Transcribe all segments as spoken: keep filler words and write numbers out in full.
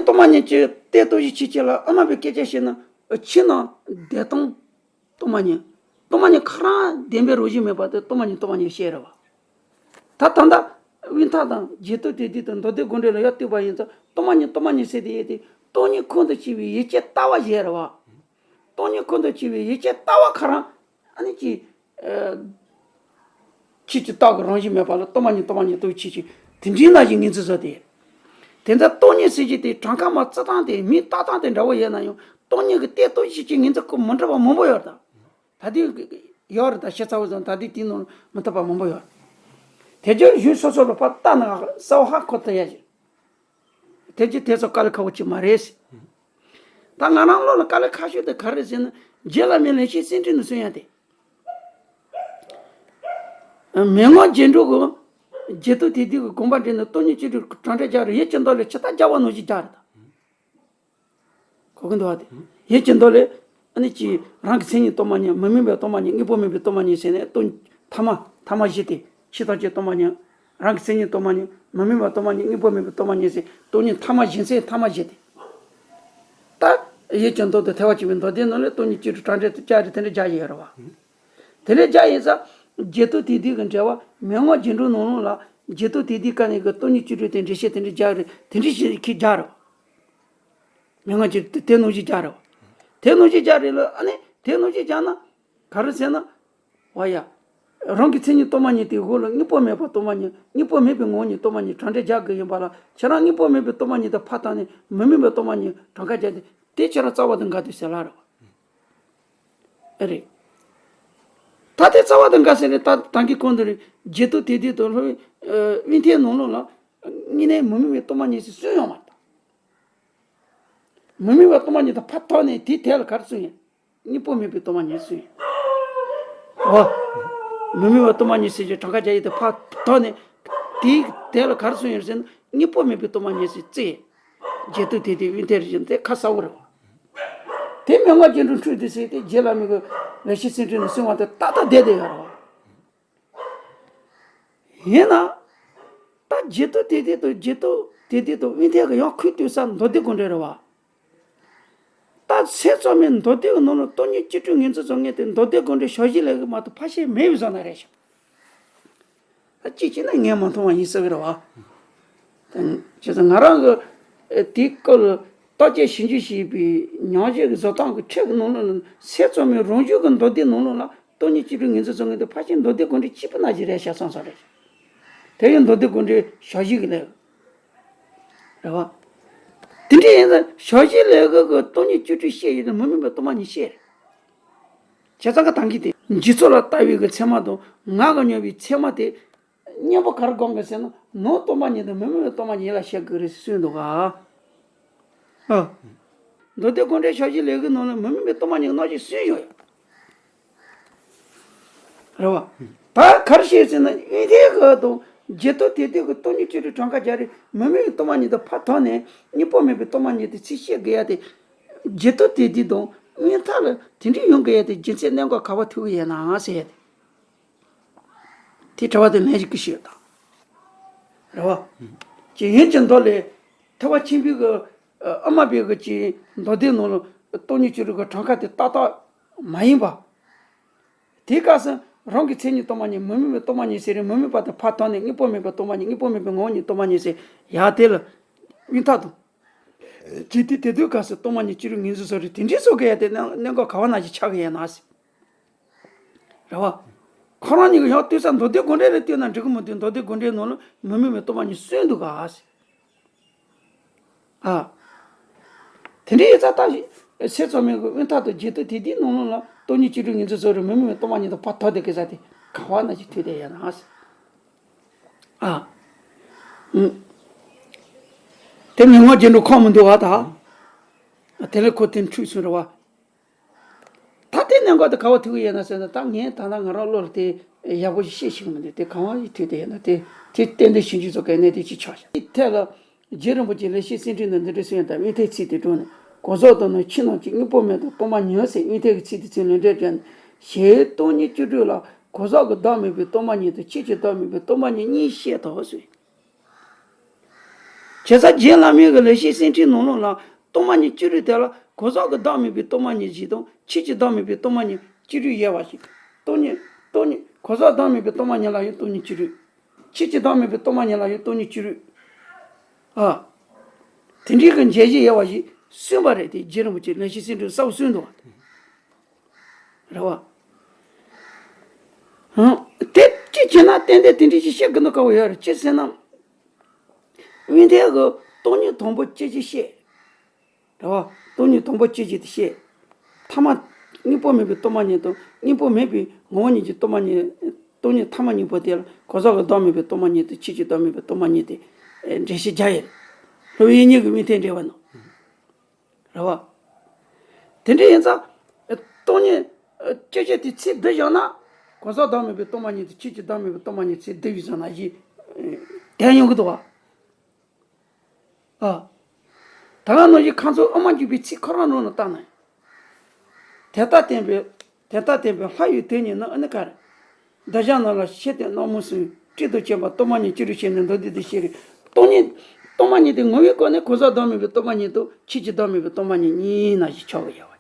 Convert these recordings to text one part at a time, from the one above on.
སྟོང་པ་ཉིད་ཀྱི་གཏན་སྟོང་གཞི་ཆོས་ཅན་ལ་ཨ་མ་པའི་སྐད་ཆ་བཤད་ན། ཕྱི་ནང་བདེ་སྟོང་སྟོང་པ་ཉིད། སྟོང་པ་ཉིད་ཁོ་རང་བདེན་པའི་རང་བཞིན་མེད་པ་དེ་སྟོང་པ་ཉིད་སྟོང་པ་ཉིད་བཤད་རེད་བ། ད་ད་ལྟ་དབུས་མཐའ་དང་རྗེ་བཙུན་དེ་དུས་དང་མདོ་སྡེ་དགོངས་འགྲེལ་ལ་ཡར་བལྟས་པ་ཡིན་ཙང་སྟོང་པ་ཉིད་སྟོང་པ་ཉིད་ཟེར་དེ་ཡོད་དེ། སྟོང་ཉིད་ཁོང་དུ་ཆུད་པའི་ཡུལ་ཅན་ལྟ་བ་བཞིན་རེད་བ། སྟོང་ཉིད་ཁོང་དུ་ཆུད་པའི་ཡུལ་ཅན་ལྟ་བ་ཁོ་རང་ཨ་ནི་ཅི། ཨ། ཆོས་ཅན་རྟགས་ཀྱི་རང་བཞིན་མེད་པ་ལ་སྟོང་པ་ཉིད་སྟོང་པ་ཉིད་ལྟ་བུ་ཆོས་ཅན། དེ་འདྲའི་ནང་བཞིན་ངོས་འཛིན་བཟོ་སྟེ། དེ་ལྟར་སྟོང་ཉིད་ཟེར་རྒྱུ་དེ་གྲངས་ཀ་མ་བརྩི་སྟངས་དེ་མིང་བཏགས་སྟངས་དེ་འདྲ་བོ་ཡོད་ན་ཡང་སྟོང་ཉིད་ཀྱི་གཏན་སྟོང་གཞི་ཆོས་ཅན་ངོས་འཛིན་ཁོ་མི་འདྲ་བ་མང་པོ་ཡོད་རེད་ད། ད་དུང་ཡོད་རེད་ད། ཤེས་ཚ་བོ་ཚང་ད་དུང་དེའི་ནང་མི་འཐད་པ་མང་པོ་ཡོད་རེད། དེ་ཚོ་གཞུང་སོ་སོ་ལ་ཕར་བལྟས་ན་གསལ་བོ་ཧ་གོ་ཐུབ་ཡ་ཞིག་དེ་ཚོ་དེ་ཚོ་དཀའ་ལས་ཁག་པོ་ཅིག་མ་རེད། ད་ང་རང་བློ་ལ་དཀའ་ལས་ཁག་ཤོས་དེ་ག་རེ་ཟེར་ན། རྗེ་བླ་མའི་ལེགས་བཤད་སེམས་འགྲེལ་ནས་གསུངས་ཡ་དེ། མན་ངག་རྒྱན་དྲུག་གི་རྗེ་བཙུན་དེ་དུས་ཀྱི་དགོངས་པ་འགྲེལ་ནས་སྟོང་ཉིད་སྤྱི་དྲིལ་གྲངས་འདྲེན་སྦྱར་རེད། ཡུལ་གྱི་མདོ་ལས་ཇི་ལྟར་སྦྱར་བ་ནང་བཞིན་སྦྱར་རེད་ད། གོ་གི་འདུག་བ་དེ། ཡུལ་གྱི་མདོ་ལས་ཨ་ནི་ཅི་རང་གི་མཚན་ཉིད་སྟོང་པ་ཉིད། མི་དམིགས་པའི་སྟོང་པ་ཉིད། དངོས་པོ་མེད་པའི་སྟོང་པ་ཉིད་ཟེར་ནས་སྟོང་ཐ་མ་ཐ་མ་བཞི་སྟེ། ཕྱི་དང་ཕྱི་སྟོང་པ་ཉིད། རང་གི་མཚན་ཉིད་སྟོང་པ་ཉིད། མི་དམིགས་པ་སྟོང་པ་ཉིད། དངོས་པོ་མེད་པའི་སྟོང་པ་ཉིད་ཟེར་སྟོང་ཉིད་ཐ་མ་བཞི་ཚན་ཐ་མ་བཞི་སྟེ། ད་ཡུལ་གྱི་མདོ་དང་ཐལ་བ་བཅས་པའི་མདོ་སྡེ་ནང་ལས་སྟོང་ཉིད་སྤྱི་དྲིལ་གྲངས་འདྲེན་དུ་སྦྱར་རེད། དེ་འདྲ་སྦྱར་ཡོད་རེད་བ། དེ་འདྲ་སྦྱར་ཡིན་ཙང་རྗེ་བཙུན་དེ་དུས་ཀྱི་འགྲེལ་བ་མན་ངག་རྒྱན་དྲུག་ནང་ལོགས་ལ་རྗེ་བཙུན་དེ་དུས་སྐབས་ནས་ཀྱི་སྟོང་ཉིད་སྤྱི་དྲིལ་དེ་འགྲེལ་བཤད་དེ་འདྲ་སྦྱར་རེད། དེ་འདྲ་ཞིག་ཁྱེད་སྦྱར་རེད་བ། མན་ངག་ཅིག་དེ་ནང་བཞིན་སྦྱར་རེད་བ། དེ་ནང་བཞིན་སྦྱར་རེད་ལ་ཨ་ནི་དེ་ནང་བཞིན་སྦྱར་ན་ག་རེ་ཟེར་ན། བ་ཡ། རང་གི་མཚན་ཉིད་སྟོང་པ་ཉིད་དེའི་འོག་ལ་དངོས་པོ་མེད་པ་སྟོང་པ་ཉིད། དངོས་པོ་མེད་པའི་ངང་ཉིད་སྟོང་པ་ཉིད་གྲངས་འདྲེན་སྦྱར་དགོས་ཡིན་པ་ལ། ཁྱེད་རང་དངོས་པོ་མེད་པའི་སྟོང་པ་ཉིད་དེ་ཕར་བཏང་ནས་མི་དམིགས་པའི་སྟོང་པ་ཉིད་གྲངས་ཀ་སྦྱར་ཏེ། དེ་ཁྱེད་རང་རྩ་བ་དང་འགལ་འདུག་ཟེར་ལབ་རེད་བ། ཨེ་རེད། ད་དེ་རྩ་བ་དང་འགལ་ཟེར་ནས་ད་ད་གིན་གོང་དུ་རེད། རྗེ་བཙུན་དེ་དུས་དང་ལྷོ་བའི་དབུས་མཐའི་ནང་ལོགས་ལ་དངོས་གནས་མི་དམིགས་པའི་སྟོང་པ་ཉིད་ཟེར་གསུངས་ཡོད་མ་རེད་ད། མི་དམིགས་པ་སྟོང་པ་ཉིད་དེ་ཕར་བཏང་ནས་དེའི་ཐད་ལ་ག་རེ་གསུངས་ཡིན། དངོས་པོ་མེད་པའི་སྟོང་པ་ཉིད་གསུངས་ཡིན། འོ། མི་དམིགས་པ་སྟོང་པ་ཉིད་ཟེར་གྱི་གྲངས་ཀ་སྦྱར་ཡས་དེ་ཕར་བཏང་ནས། དེའི་ཐད་ལ་ག་རེ་གསུངས་ཡིན་ཟེར་ན་དངོས་པོ་མེད་པའི་སྟོང་པ་ཉིད་ཟེར་བརྩི། རྗེ་བཙུན་དེ་དུས་དབུས་མཐའི་རིག་གཞུང་དེ་ཁ་གསལ་བོ་རེད་བ། དེ་མན་ངག་རྒྱན་དྲུག་འཁྲུལ་འདུག་ཟེར་ཏེ་རྗེ་བླ་མའི་གི་ལེགས་བཤད་སེམས་འགྲེལ་ནས་གསུངས་པ་དེ་ཏག་ཏག་བསྡད་བསྡད་ཡོད་རེད་བ། ཡིན་ན། ད་རྗེ་བཙུན་དེ་དུས་དང་རྗེ་བཙུན་དེ་དུས་དང་དབུས་མཐའི་གི་ཡང་ཁུངས་གཏུགས་ས་མདོ་སྡེ་དགོངས་འགྲེལ་རེད་བ། ད་ཚད་ཚང་མའི་མདོ་སྡེ་གི་ནང་ལ་སྟོང་ཉིད་སྤྱི་དྲིལ་ངོས་འཛིན་ཚོ་ངས་དེ་མདོ་སྡེ་དགོངས་འགྲེལ་ཞབས་ཞུ་ལས་གི་མ་གཏོགས་ཕལ་ཆེར་མེད་པའི་བཟོ་ན་རེད་ཤག་ད་གཅིག་བྱས་ན་ངས་མ་མཐོང་བ་ཡིན་ས་གི་རེད་བ། བྱས་ཙང་ང་རང་གི་དེའི་སྐོར་ལ་བརྟག་དཔྱད་ཞིབ་འཇུག་བྱས་པའི་ཉམས་ཞིབ་ཀྱི་བཟོ་སྟངས་ཀྱི་ཁྲོད་ཀྱི་ནང་ལ་ཚད་ཚང་མའི་རང་བྱུང་གི་མདོ་སྡེ་ནང་ལོགས་ལ་སྟོང་ཉིད་སྤྱི་དྲིལ་ངོས་འཛིན་ཚོ་ངས་དེ་ཕལ་ཆེར་མདོ་སྡེ་དགོངས་འགྲེལ་གཅིག་པུ་ནང་བཞིན་རེད་ཤག་བསམ་ས་རེད། དེ་ཡང་མདོ་སྡེ་དགོངས་འགྲེལ་ཞབས་ཞུ་གི་ལས། རེད་བ། དེ་འདྲ་ཡིན་ན་ཞབས་ཞུ་ལས་ཀ་གི་སྟོང་ཉིད་སྤྱི་དྲིལ་བཤད་ཡོད་ན་མི་དམིགས་པའི་སྟོང་པ་ཉིད་བཤད་རེད། བྱས་ཙང་ཀ་དང་གི་དེ་འཇིག་ཚོགས་ལ་ལྟ་བའི་གི་ཚད་མ་དང་ངག་གི་མྱོང་བའི་ཚད་མ་དེ་གཉེན་པོ་ག་རེ་དགོངས་དགོས་ཟེར་ན་ནང་སྟོང་པ་ཉིད་དང་མི་དམིགས་པའི་སྟོང་པ་ཉིད་ལ་བཤད་དགོས་རེད་གསུངས་འདུག་ག་ཨ། མདོ་སྡེ་དགོངས་འགྲེལ་ཞབས་ཞུ་ལས་ཀའི་ནང་ལ་མི་དམིགས་པའི་སྟོང་པ་ཉིད་ཀྱི་རྣམ་གཞག་གསུངས་ཡོད། རེད་བ། ད་ག་རེ་བཤད་ཟེར་ན་དབུས་མཐའི་གི་དང་རྗེ་བཙུན་དེ་དུས་ཀྱི་སྟོང་ཉིད་སྤྱི་དྲིལ་གྲངས་ཀ་སྦྱར་རེད། མི་དམིགས་པའི་སྟོང་པ་ཉིད་དེ་ཕར་བཏང་ནས་དངོས་པོ་མེད་པའི་སྟོང་པ་ཉིད་དེ་ཚིག་བཤད་དགོས་ཡ་དེ། རྗེ་བཙུན་དེ་དུས་དང་དབུས་མཐའ་ལ་དེ་འདྲའི་ཡོང་དགོས་ཡ་དེ་རྒྱུ་མཚན་གནད་འགག་ག་པར་ཐུག་གི་ཡོད་ན་ཟེར་ཡ་དེ། དེ་དྲི་བ་དེ་ལན་ཞིག་གི་ཞུས་དང་། རེད་བ། ཅེས་ཡིན་གྱི་མདོ་ལས། ཐེག་པ་ཆེན་པོའི་གི་ཨ་མ་པའི་གི་ཅེས་མདོ་སྡེ་ནང་ལ་སྟོང་ཉིད་སྤྱི་དྲིལ་གྱི་གྲངས་ཀ་དེ་ཏག་ཏག་མ་ཡིན་པ། དེའི་སྐབས་སུ་རང་གི་མཚན་ཉིད་སྟོང་པ་ཉིད་མི་དམིགས་པའི་སྟོང་པ་ཉིད་ཟེར་རེད། མི་དམིགས་པ་དེ་ཕར་བཏང་ནས་དངོས་པོ་མེད་པའི་སྟོང་པ་ཉིད། དངོས་པོ་མེད་པའི་ངང་ཉིད་སྟོང་པ་ཉིད་ཟེར་ཡ་དེ་ལ་དབུས་མཐའ་དང་། ཇི་སྟེ་དེ་དུས་སྐབས་སུ་སྟོང་པ་ཉིད་སྤྱི་དྲིལ་ངོས་འཛིན་སོགས་རེད། དེ་འདྲའི་སོགས་ཀྱི་ཡ་དེ་གནད་གནད་འགག་ག་བ་ན་ཞིག་ཆགས་ཀྱི་ཡོད་ན་ཟེར། རེད་བ། ཁོ་རང་གཉིས་ཀྱི་ཡང་ལྟོས་ས་མདོ་སྡེ་དགོངས་འགྲེལ་ལ་ལྟོས་ན་འགྲིག་གི་མི་འདུག་མདོ་སྡེ་དགོངས་འགྲེལ་ནང་ལ་མི་དམིགས་པའི་སྟོང་པ་ཉིད་གསུངས་འདུག་ག་ཟེར། ཨ། དེ་འདྲའི་ཡིག་ཚགས་བཏབ་ཞིག་ཚད་ཚང་མའི་གི་དབུས་མཐའ་དང་རྗེ་བཙུན་དེ་དུས་ནང་ལོགས་ལ་སྟོང་ཉིད་སྤྱི་དྲིལ་ངོས་འཛིན་སོགས་རེད། མི་དམིགས་པའི་སྟོང་པ་ཉིད་དེ་ཕར་བཏང་བསྡད་ཀྱི་ས་དེ་ག་བ་ན་ཞིག་ཐུག་བསྡད་ཡོད་ན་ཟེར། ཨ། ཨུམ། དེ་མན་ངག་རྒྱན་དྲུག་ཁུངས་མི་འདུག་བ་ད། དེ་ལས་ཁོ་དེ་འཁྲུལ་སོང་རེད་བ། ད་དེ་གནད་འགག་དེ་ག་བ་ཐུག་གི་ཡོད་ན་ཟེར་ན། ད་ངས་ད་ལྟ་ང་རང་བློ་ལ་དེ་ཡག་པོ་ཞིག་ཤེས་ཤེས་ཀྱི་མི་འདུག་དེ་ག་བ་ཞིག་ཐུག་བསྡད་ཡོད་ན། དེ་དེ་ཏན་ཏན་ཞིབ་འཇུག་ཚོ་ག་ནས་དེ་ཅིག་ཆགས་ཤག་དེ་ཐད་ལ་རྗེ་རིན་པོ་ཆེ་ལེགས་བཤད་སེམས་འགྲེལ་ནང་འདི་འདྲ་གསུངས་ཡོད། ད་དབུས་མཐའི་ཚིག་དེ་དྲངས་ནས། གང་ཟག་དང་ནི་ཕྱི་ནང་གཅིག་དངོས་པོ་མེད་དང་སྟོང་པ་ཉིད་ཟེར། དབུས་མཐའི་གི་ཚིག་དེ་ཚུར་ལན་འདེབས་བྱས་ནས། གཞན་སྟོང་ཉིད་སྤྱི་དྲིལ་ལ་གང་ཟག་གི་བདག་མེད་པའི་སྟོང་པ་ཉིད་དང་ཆོས་ཀྱི་བདག་མེད་པའི་སྟོང་པ་ཉིད་གཉིས་བཤད་དོ་ཟེར། བྱས་ཙང་རྗེ་བླ་མའི་གི་ལེགས་བཤད་སེམས་འགྲེལ་ནང་ལོགས་ལ་སྟོང་པ་ཉིད་སྤྱི་རོད་དེ་ལ་གོ་ཟག་གི་བདག་མེད་པའི་སྟོང་པ་ཉིད་བཞི་དང་ཆོས་ཀྱི་བདག་མེད་པའི་སྟོང་པ་ཉིད་སྤྱི་རོད་དབྱེ་བ་བཞི། སྟོང་ཉིད་སྟོང་ཉིད་གོ་ཟག་བདག་མེད་པའི་སྟོང་པ་ཉིད་ལ་ཡང་སྟོང་ཉིད་སྤྱི་རོད། ཆོས་ཀྱི་བདག་མེད་པའི་སྟོང་པ་ཉིད་ལ་ཡང་སྟོང་ཉིད་སྤྱི་རོད། ཨ། དེ་འདྲའི་གི་འཇལ་བྱེད་དབྱེ་བ་བཞི་གསུངས་པ་རེད་དེ། རྗེ་རིན་པོ་ཆེ་ལེགས་བཤད་སེམས་འགྲེལ་གསལ་པོ་གསུངས་འདུག་བ། རེད་བ། ཧང་། དེ་ཅི་བྱས་ན་ཏན་ཏན་དེ་འདྲའི་ཞིག་བཤད་དགོས་འདུག་ག་བ་ཡོད་རེད། ཅི་ཟེར་ན། དབེན་ཐལ་གི་སྟོང་ཉིད་དང་པོ་སྐྱེ་གཞི་བཤད། རེད་བ། སྟོང་ཉིད་དང་པོ་སྐྱེ་གཞི་དེ་བཤད། ཐ་མ། དངོས་པོ་མེད་པའི་སྟོང་པ་ཉིད་དང་དངོས་པོ་མེད་པའི་ངོ་བོ་ཉིད་ཀྱི་སྟོང་པ་ཉིད། སྟོང་ཉིད་ཐ་མ་གཉིས་པོ་དེ་ལ་གོ་ཟག་གི་བདག་མེད་པའི་སྟོང་པ་ཉིད་དང་ཆོས་ཀྱི་བདག་མེད་པའི་སྟོང་པ་ཉིད་དེ། ཨེ། འགྲེལ་བཤད་རྒྱག་ཡས་རེད། སློབ་དཔོན་དབྱིག་གཉེན་གྱི་དབེན་ཐལ་འགྲེལ་བ་ནང་། རེད་བ། དེ་འདྲ་ཡིན་ཙང་། སྟོང་ཉིད་སྐྱེ་གཞི་དེ་ཚིག་བསྡུས་བཞག་ན། གོ་ཟག་བདག་མེད་པའི་སྟོང་པ་ཉིད་དེ་ཆོས་ཀྱི་བདག་མེད་པའི་སྟོང་པ་ཉིད་ཚིག་བསྡུས་བཞག་ན་ཞེས་དྲན་ཡོང་གི་འདུག་བ། ཨ། ད་ག་ནང་བཞིན་ཁ་མཚོན་དབུ་མ་འཇུག་པའི་ཚིག་ཁོ་རང་ནང་ལ་བལྟས་ན། དེ་ལྟར་བསྟན་པའི། དེ་ལྟར་བསྟན་པའི་ལྷ་ཡི་དོན་གཉེར་ན་ཨ་ནི་ག་རེ། འདི་ཞག་ན་ལ་ཤེས་ཏེ་རྣམ་སྨིན་གསུམ། སྤྲིན་དང་བཅས་པ་སྟོང་པ་ཉིད་སྤྱི་རོད་ཤེས་ནས་མདོ་སྡེ་འདི་བཤད་རེད། སྟོང་ཉིད། སྟོང་པ་ཉིད་དེ་ངོ་བོའི་སྒོ་ནས་གོ་ས་བདག་མེད་པའི་སྟོང་པ་ཉིད་དང་ཆོས་ཀྱི་བདག་མེད་པའི་སྟོང་པ་ཉིད་གཉིས་ན་ཞིག་ཆགས་པ་ཡོད་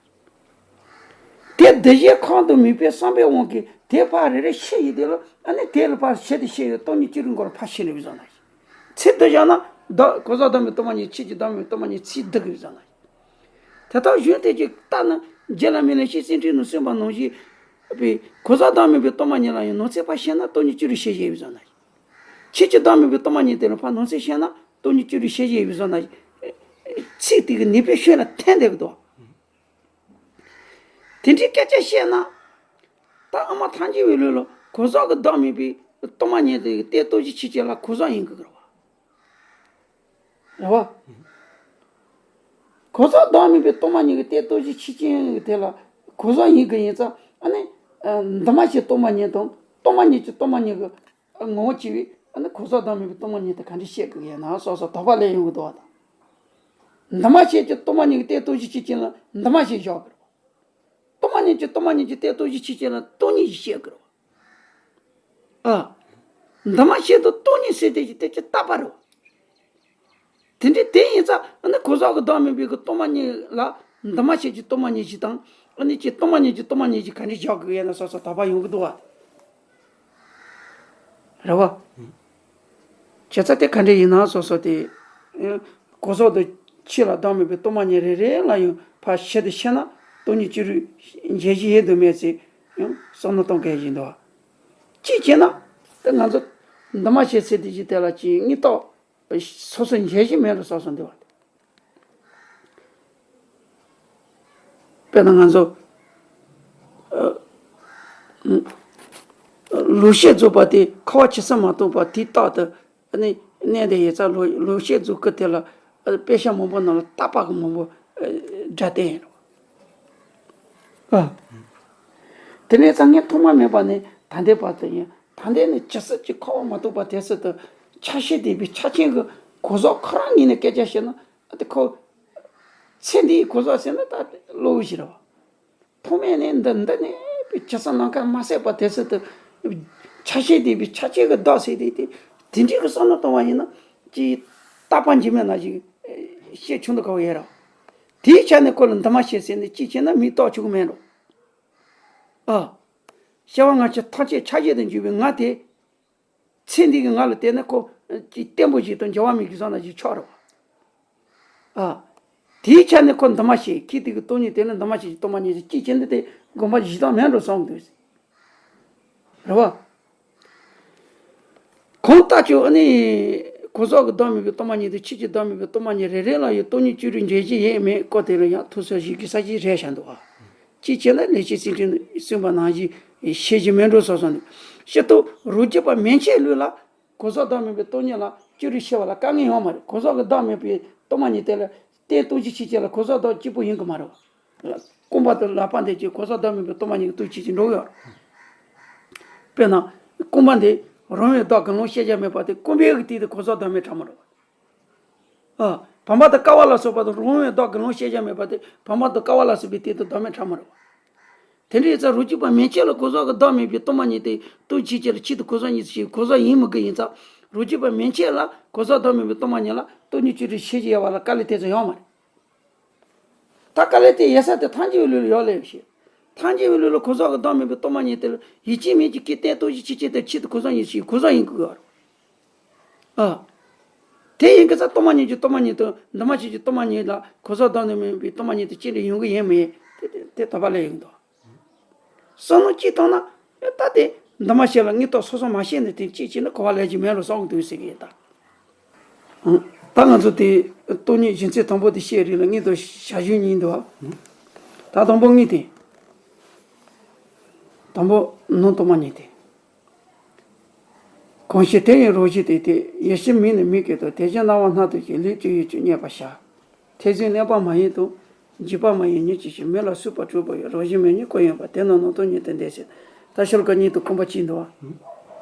པ། དེ་འདི་ཞག་ཁམས་དང་མུན་པའི་བསམ་པའི་དབང་གིས་དེ་ཕར་རེ་རེ་ཤེས་ཡི་དེ་ལ་ཨ་ནི་དེ་ལ་ཕར་ཤེས་ཏེ་ཤེས་ཡོད་སྟོང་ཉིད་སྤྱི་རོད་མགོར་ཕར་ཤེས་ནས་བཟོ་ན་ཞིག་ཚིག་འདི་ཞག་ན་བདག་གོ་ས་བདག་མེད་སྟོང་པ་ཉིད་ཆོས་ཀྱི་བདག་མེད་སྟོང་པ་ཉིད་ཚིག་བསྡུ་གི་བཟོ་ན་ཞིག་དེ་ལྟར་གཞུང་དེ་གཅིག་ལྟར་ན་རྗེ་བླ་མའི་ལེགས་བཤད་སེམས་འགྲེལ་ནང་གསུངས་པ་ནང་བཞིན། པའི་གོ་ས་བདག་མེད་པའི་སྟོང་པ་ཉིད་ལ་ཡང་ནང་གསེས་ཕར་བཤད་ན་སྟོང་ཉིད་སྤྱི་རོད་ཤེས་བཞིན་ཡོད་བཟོ་ན། ཆོས་ཀྱི་བདག་མེད་པའི་སྟོང་པ་ཉིད་དེ་ལ་ཕར་ནང་གསེས་བཤད་ན་སྟོང་ཉིད་སྤྱི་རོད་ཤེས་བཞིན་ཡོད་བཟོ་ན། ཚིག་དེ་གི་ནུས་པའི་ཤུགས་ལ་འཐེན་བསྡད་ཀྱི་འདུག་དེ་འདྲའི་སྐད་ཆ་བཤད་ན། ད་ཨ་མ་ཐམས་ཅད་པའི་ལུགས་ལ་གོ་ས་གི་བདག་མེད་པའི་སྟོང་པ་ཉིད་དེ་གི་གཏན་ལྟོ་ཞིག་ཆོས་ཅན་ལ་གོ་ས་ཡིན་དགོས་ཀྱི་རེད་བ། རེད་བ། གོ་ས་བདག་མེད་པའི་སྟོང་པ་ཉིད་ཀྱི་གཏན་ལྟོ་ཞིག་ཆོས་ཅན་གྱི་དེ་ལ་གོ་ས་ཡིན་དགོས་ཡིན་ཙང་ཨ་ནི། འདུས་མ་བྱས་སྟོང་པ་ཉིད་དང་སྟོང་པ་ཉིད་ཀྱི་སྟོང་པ་ཉིད་ཀྱི་ངོ་བོ་སྐྱེ་བའི་ཨ་ནི་གོ་ས་བདག་མེད་པའི་སྟོང་པ་ཉིད་དེ་ག་འདྲ་བཤད་དགོས་ཡིན་ན་སོགས་སོགས་དོགས་པ་སླེབས་ཡོང་གི་འདུག་བ་དང་། འདུས་མ་བྱས་ཀྱི་སྟོང་པ་ཉིད་ཀྱི་གཏན་ལྟོ་ཞིག་ཆོས་ཅན་ལ་འདུས་མ་བྱས་བཞག་དགོས་རེད་བ། སྟོང་པ་ཉིད་ཀྱི་སྟོང་པ་ཉིད་ཀྱི་གཏན་ལྟོ་ཞིག་ཆོས་ཅན་ལ་སྟོང་ཉིད་ཞིག་བཤད་དགོས་རེད་བ། ཨ། འདུས་མ་བྱས་དང་སྟོང་ཉིད་ཟེར་དེ་ཅི་དེ་ཅི་རྟག་པ་རེད། དེ་འདྲའི་དེ་ཡིན་ཙང་ཨ་ནི་གོ་ས་གི་བདག་མེད་པའི་གི་སྟོང་པ་ཉིད་ལ་འདུས་མ་བྱས་ཀྱི་སྟོང་པ་ཉིད་ཅིག་དང་ཨ་ནི་ཅི་སྟོང་པ་ཉིད་ཀྱི་སྟོང་པ་ཉིད་ཅིག་ག་འདྲ་བཞག་དགོས་ཡོད་ན་སོགས་སོགས་དོགས་པ་ཡོང་གི་འདུག་བ། རེད་བ། བྱས་ཙང་དེ་ག་འདྲ་ཡིན་ན་སོགས་སོགས་དེ། གོ་ས་དང་ཆོས་ལ་བདག་མེད་པའི་སྟོང་པ་ཉིད་རེ་རེ་ལ་ཡང་ཕར་ཤེས་ཏེ་ཤེས་ན་སྟོང་ཉིད་སྤྱི་རོད་འཇལ་གཞི་ཡོད་དུ་མེད་ཚེ་ཡང་བསམ་བློ་གཏོང་དགོས་ཀྱི་འདུག་བ། གཅིག་བྱས་ན། དེ་ང་ཚོ་འདུས་མ་བྱས་ཟེར་དེ་ཅི་དེ་ལ་ཅི་དངོས་རྟོགས། སོ་སོ་འཇལ་གཞི་མེད་དུ་སོ་སོ་འདི་བ། དཔེར་ན་ང་ཚོ། ཨ། ལོག་ཤེས་རྫོགས་པ་དེ་འཁོར་བ་ཇི་སྲིད་མ་སྟོངས་པ་དེ་རྟག་ཏུ་ཨ་ནི་གནས་དེ་ཡོད་ཙང་ལོག་ལོག་ཤེས་རྫོགས་སྐུ་དེ་ལ་ཨ་དཔེ་ཆ་མང་པོ་ནང་ལ་རྟག་པ་གི་མང་པོ་ཨ་སྒྲ་བསྟན་ཡོད་རེད། ཨ། དེ་ནས་སང་ཉིན་ཐོག་མ་མེད་པ་ནས་ད་ལྟའི་བར་དུ་ཡིན། ད་ལྟའི་ནས་ཇི་སྲིད་ཅིག་འཁོར་བ་མ་སྟོངས་པ་དེ་སྲིད་དུ་ཆ་ཤས་དེ་བའི་ཆ་ཅན་གྱི་གོ་ཟག་ཁོ་རང་ཉིད་ནས་སྐད་ཆ་བཤད་ན་ཨ་དེ་ཁོ། ཚེ་འདིའི་གོ་ཟག་ཟེར་ན་ད་གློ་བུར་ཞིག་རེད་བ། ཐོག་མེད་ནས་འདི་འདི་ནས་བའི་ཇི་སྲིད་ནམ་མཁའ་མ་ཟད་པ་དེ་སྲིད་དུ་ཆ་ཤས་དེ་བའི་ཆ་ཅན་གྱི་བདག་ཟེར་དེ་དེ་དེ་འདྲའི་གི་བསམ་བློ་གཏོང་བ་ཡིན་ན་ཅིག་རྟག་པ་འཇིགས་མེད་ནང་བཞིན་བཤད་ཆོག་འདུག་ག་བ་ཡོད་རེད་བ། དེའི་ཆ་ནས་ཁོ་ལ་འདུས་མ་བྱས་ཟེར་ནས་གཅིག་བྱས་ན་མིང་བཏགས་ཆོག་གི་མེད་འགྲོ། ཨ། སྐྱེ་བ་སྔ་ཕྱི་ཐམས་ཅད་ཆ་བཞག་ཏུ་འཇུག་པའི་ང་དེ། ཚེ་འདི་གི་ང་ལ་བལྟས་ན་ཁོ། ཅིག་བརྟན་པོ་ཞིག་དང་འགྱུར་བ་མེད་ཀྱི་བཟོ་ན་ཞིག་ཆགས་རེད་བ། ཨ། དེའི་ཆ་ནས་ཁོ་འདུས་མ་བྱས་ཁྱི་དེ་གི་སྟོང་ཉིད་དེ་ནི་འདུས་མ་བྱས་ཀྱི་སྟོང་པ་ཉིད་ཀྱི་གཅིག་བྱས་འདི་དེ་དགོངས་པ་བཞེས་སྟངས་མེད་འགྲོ་བསམ་འདུག་ཟེར། རེད་བ། གང་ལྟར་ཀྱང་ཨ་ནི། གོ་ཟག་གི་བདག་མེད་པའི་སྟོང་པ་ཉིད་དང་ཆོས་ཀྱི་བདག་མེད་པའི་སྟོང་པ་ཉིད་རེ་རེ་ལ་ཡང་སྟོང་ཉིད་སྤྱི་རོད་འཇལ་གཞི་ཡོད་མེད་སྐོར་དེ་ལ་ཡང་ཐུགས་གསོ་ཞིག་གི་ས་གཞི་རེད་བཞག་འདུག་བ། གཅིག་བྱས་ན་ལེགས་བཤད་སེམས་འགྲེལ་གསུངས་པ་ནང་བཞིན་ཤེས་ཀྱི་མེད་འགྲོ་བསམ་བསམ་འདུག་སྤྱིར་བཏང་རང་རྒྱུད་པ་མན་ཆད་ལུགས་ལ་གོ་ཟག་བདག་མེད་པའི་སྟོང་ཉིད་ལ་སྤྱི་རོད་ཤེས་པ་ལ་དཀའ་ངལ་ཡོད་མ་རེད། གོ་ཟག་གི་བདག་མེད་པའི་སྟོང་པ་ཉིད་དེ་ལ་གཏན་ལྟོ་ཞིག་ཆོས་ཅན་ལ་གོ་ཟག་བདག་གཅིག་པུ་ཡིན་གྱི་མ་རེད་བ། རྐང་པ་དང་ལག་པ་འདི་གཅིག་གོ་ཟག་བདག་མེད་པའི་སྟོང་པ་ཉིད་ཀྱི་སྟོབས་ཆོས་ཅན་འགྲོ་གི་ཡོད་རེད། དཔེར་ན། རྐང་པ་འདི་རང་བའི་བདག་གི་ལོང་བཤད་བྱ་མེད་པ་དེ་རྐང་པའི་གི་སྟེང་དུ་གོ་ཟག་བདག་མེད་ཕྲ་མོ་རེད་བ། ཨ། བམ་པ་དང་ཀ་བ་ལ་སོགས་པ་དང་རང་བའི་བདག་གི་ལོང་བཤད་བྱ་མེད་པ་དེ་བམ་པ་དང་ཀ་བ་ལ་སོགས་པའི་སྟེང་དུ་བདག་མེད་ཕྲ་མོ་རེད་བ། དེ་འདྲ་ཡིན་ཙང་རང་རྒྱུད་པ་མན་ཆད་ལ་གོ་ཟག་གི་བདག་མེད་པའི་སྟོང་པ་ཉིད་དེ་སྟོབས་ཆོས་ཅན་ལ་ཆེད་དུ་གོ་ཟག་ཉིད་ཟེར་གོ་ཟག་ཡིན་མི་དགོས་ཡིན་ཙང་ རོ་རྒྱུས་པ་མན་ཆད་ལ་གོ་ས་བདག་མེད་པའི་སྟོང་པ་ཉིད་ལ་སྟོང་ཉིད་ཀྱི་རིགས་ཤེས་ཀྱི་ཡོད་པ་ལ་དཀའ་ལས་དེ་ཚོ་ཡོད་མ་རེད། ད་དཀའ་ལས་དེ་ཡོད་ས་དེ་ཐམས་ཅད་པའི་ལུས་ལ་ཡོད་ལེ་ཞེས། ཐམས་ཅད་པའི་ལུས་ལ་གོ་ས་གི་བདག་མེད་པའི་སྟོང་པ་ཉིད་དེ་ལ་ཡིད་ཆེས་མེད་ཀྱི་སྐད་བརྟན་སྟོང་ཞིག་ཆེས་ཆེ་དེ་ཆེད་དུ་གོ་ས་ཡིན་ཞེས་གོ་ས་ཡིན་དགོས་པ་རེད། ཨ། དེ་ཡིན་གྱི་ས་སྟོང་པ་ཉིད་ཀྱི་སྟོང་པ་ཉིད་དང་འདུས་མ་བྱས་ཀྱི་སྟོང་པ་ཉིད་ལ་གོ་ས་བདག་ནི་མེད་པའི་སྟོང་པ་ཉིད་དུ་ཅི་འདྲ་ཡོང་གི་ཡིན་མིན་དེ་དེ་དེ་དོགས་པ་སླེབས་ཡོང་འདུག། བསམ་བློ་གཅིག་བཏང་ན་ད་དེ་འདུས་མ་བྱས་ལ་དངོས་སྟོབས་སོ་སོ་མ་ཤེས་ནས་དེ་གཅིག་བྱས་ན་གོ་བ་ལེན་རྒྱུ་མེད་རུ་སོང་འདུག་ཟེར་གི་ཡིན་ད། ད་ང་ཚོ་དེ་སྟོང་ཉིད་གཞི་འཛིན་དང་པོ་དེ་བཤད་རིགས་ལ་དངོས་སྟོབས་བྱ་གཞུང་གཉིས་འདུག་ཨ། ད་དང་པོ་དངོས་དེ། དང་པོ་ནང་སྟོང་པ་ཉིད་དེ། གང་ཞིག་དེ་ཡི་རང་བཞིན་དེ་སྟེ། ཡེ་ཤེས་མིག་ནི་མིག་གི་དོན། དེ་བཞིན་སྣང་བ་སྣང་དུ་བྱེད། ལུས་དེ་ཡི་ཆོས་རྙེད་པར་བྱ། ཐེ་ཚོམ་གནས་པ་མ་ཡིན་དང་། འཇིགས་པ་མ་ཡིན་ཉིད་ཀྱི་ཕྱིར། མིག་ལ་སོགས་པ་གྲུབ་པ་ཡི། རང་བཞིན་མེད་ཉིད་ཀུན་ཡོད་པ། དེ་ནི་སྣང་སྟོང་ཉིད་དུ་འདོད་ཟེར། ད་ཤོ་ལོ་ཀ་གཉིས་དང་རྐང་པ་གཅིག་འདུག་བ།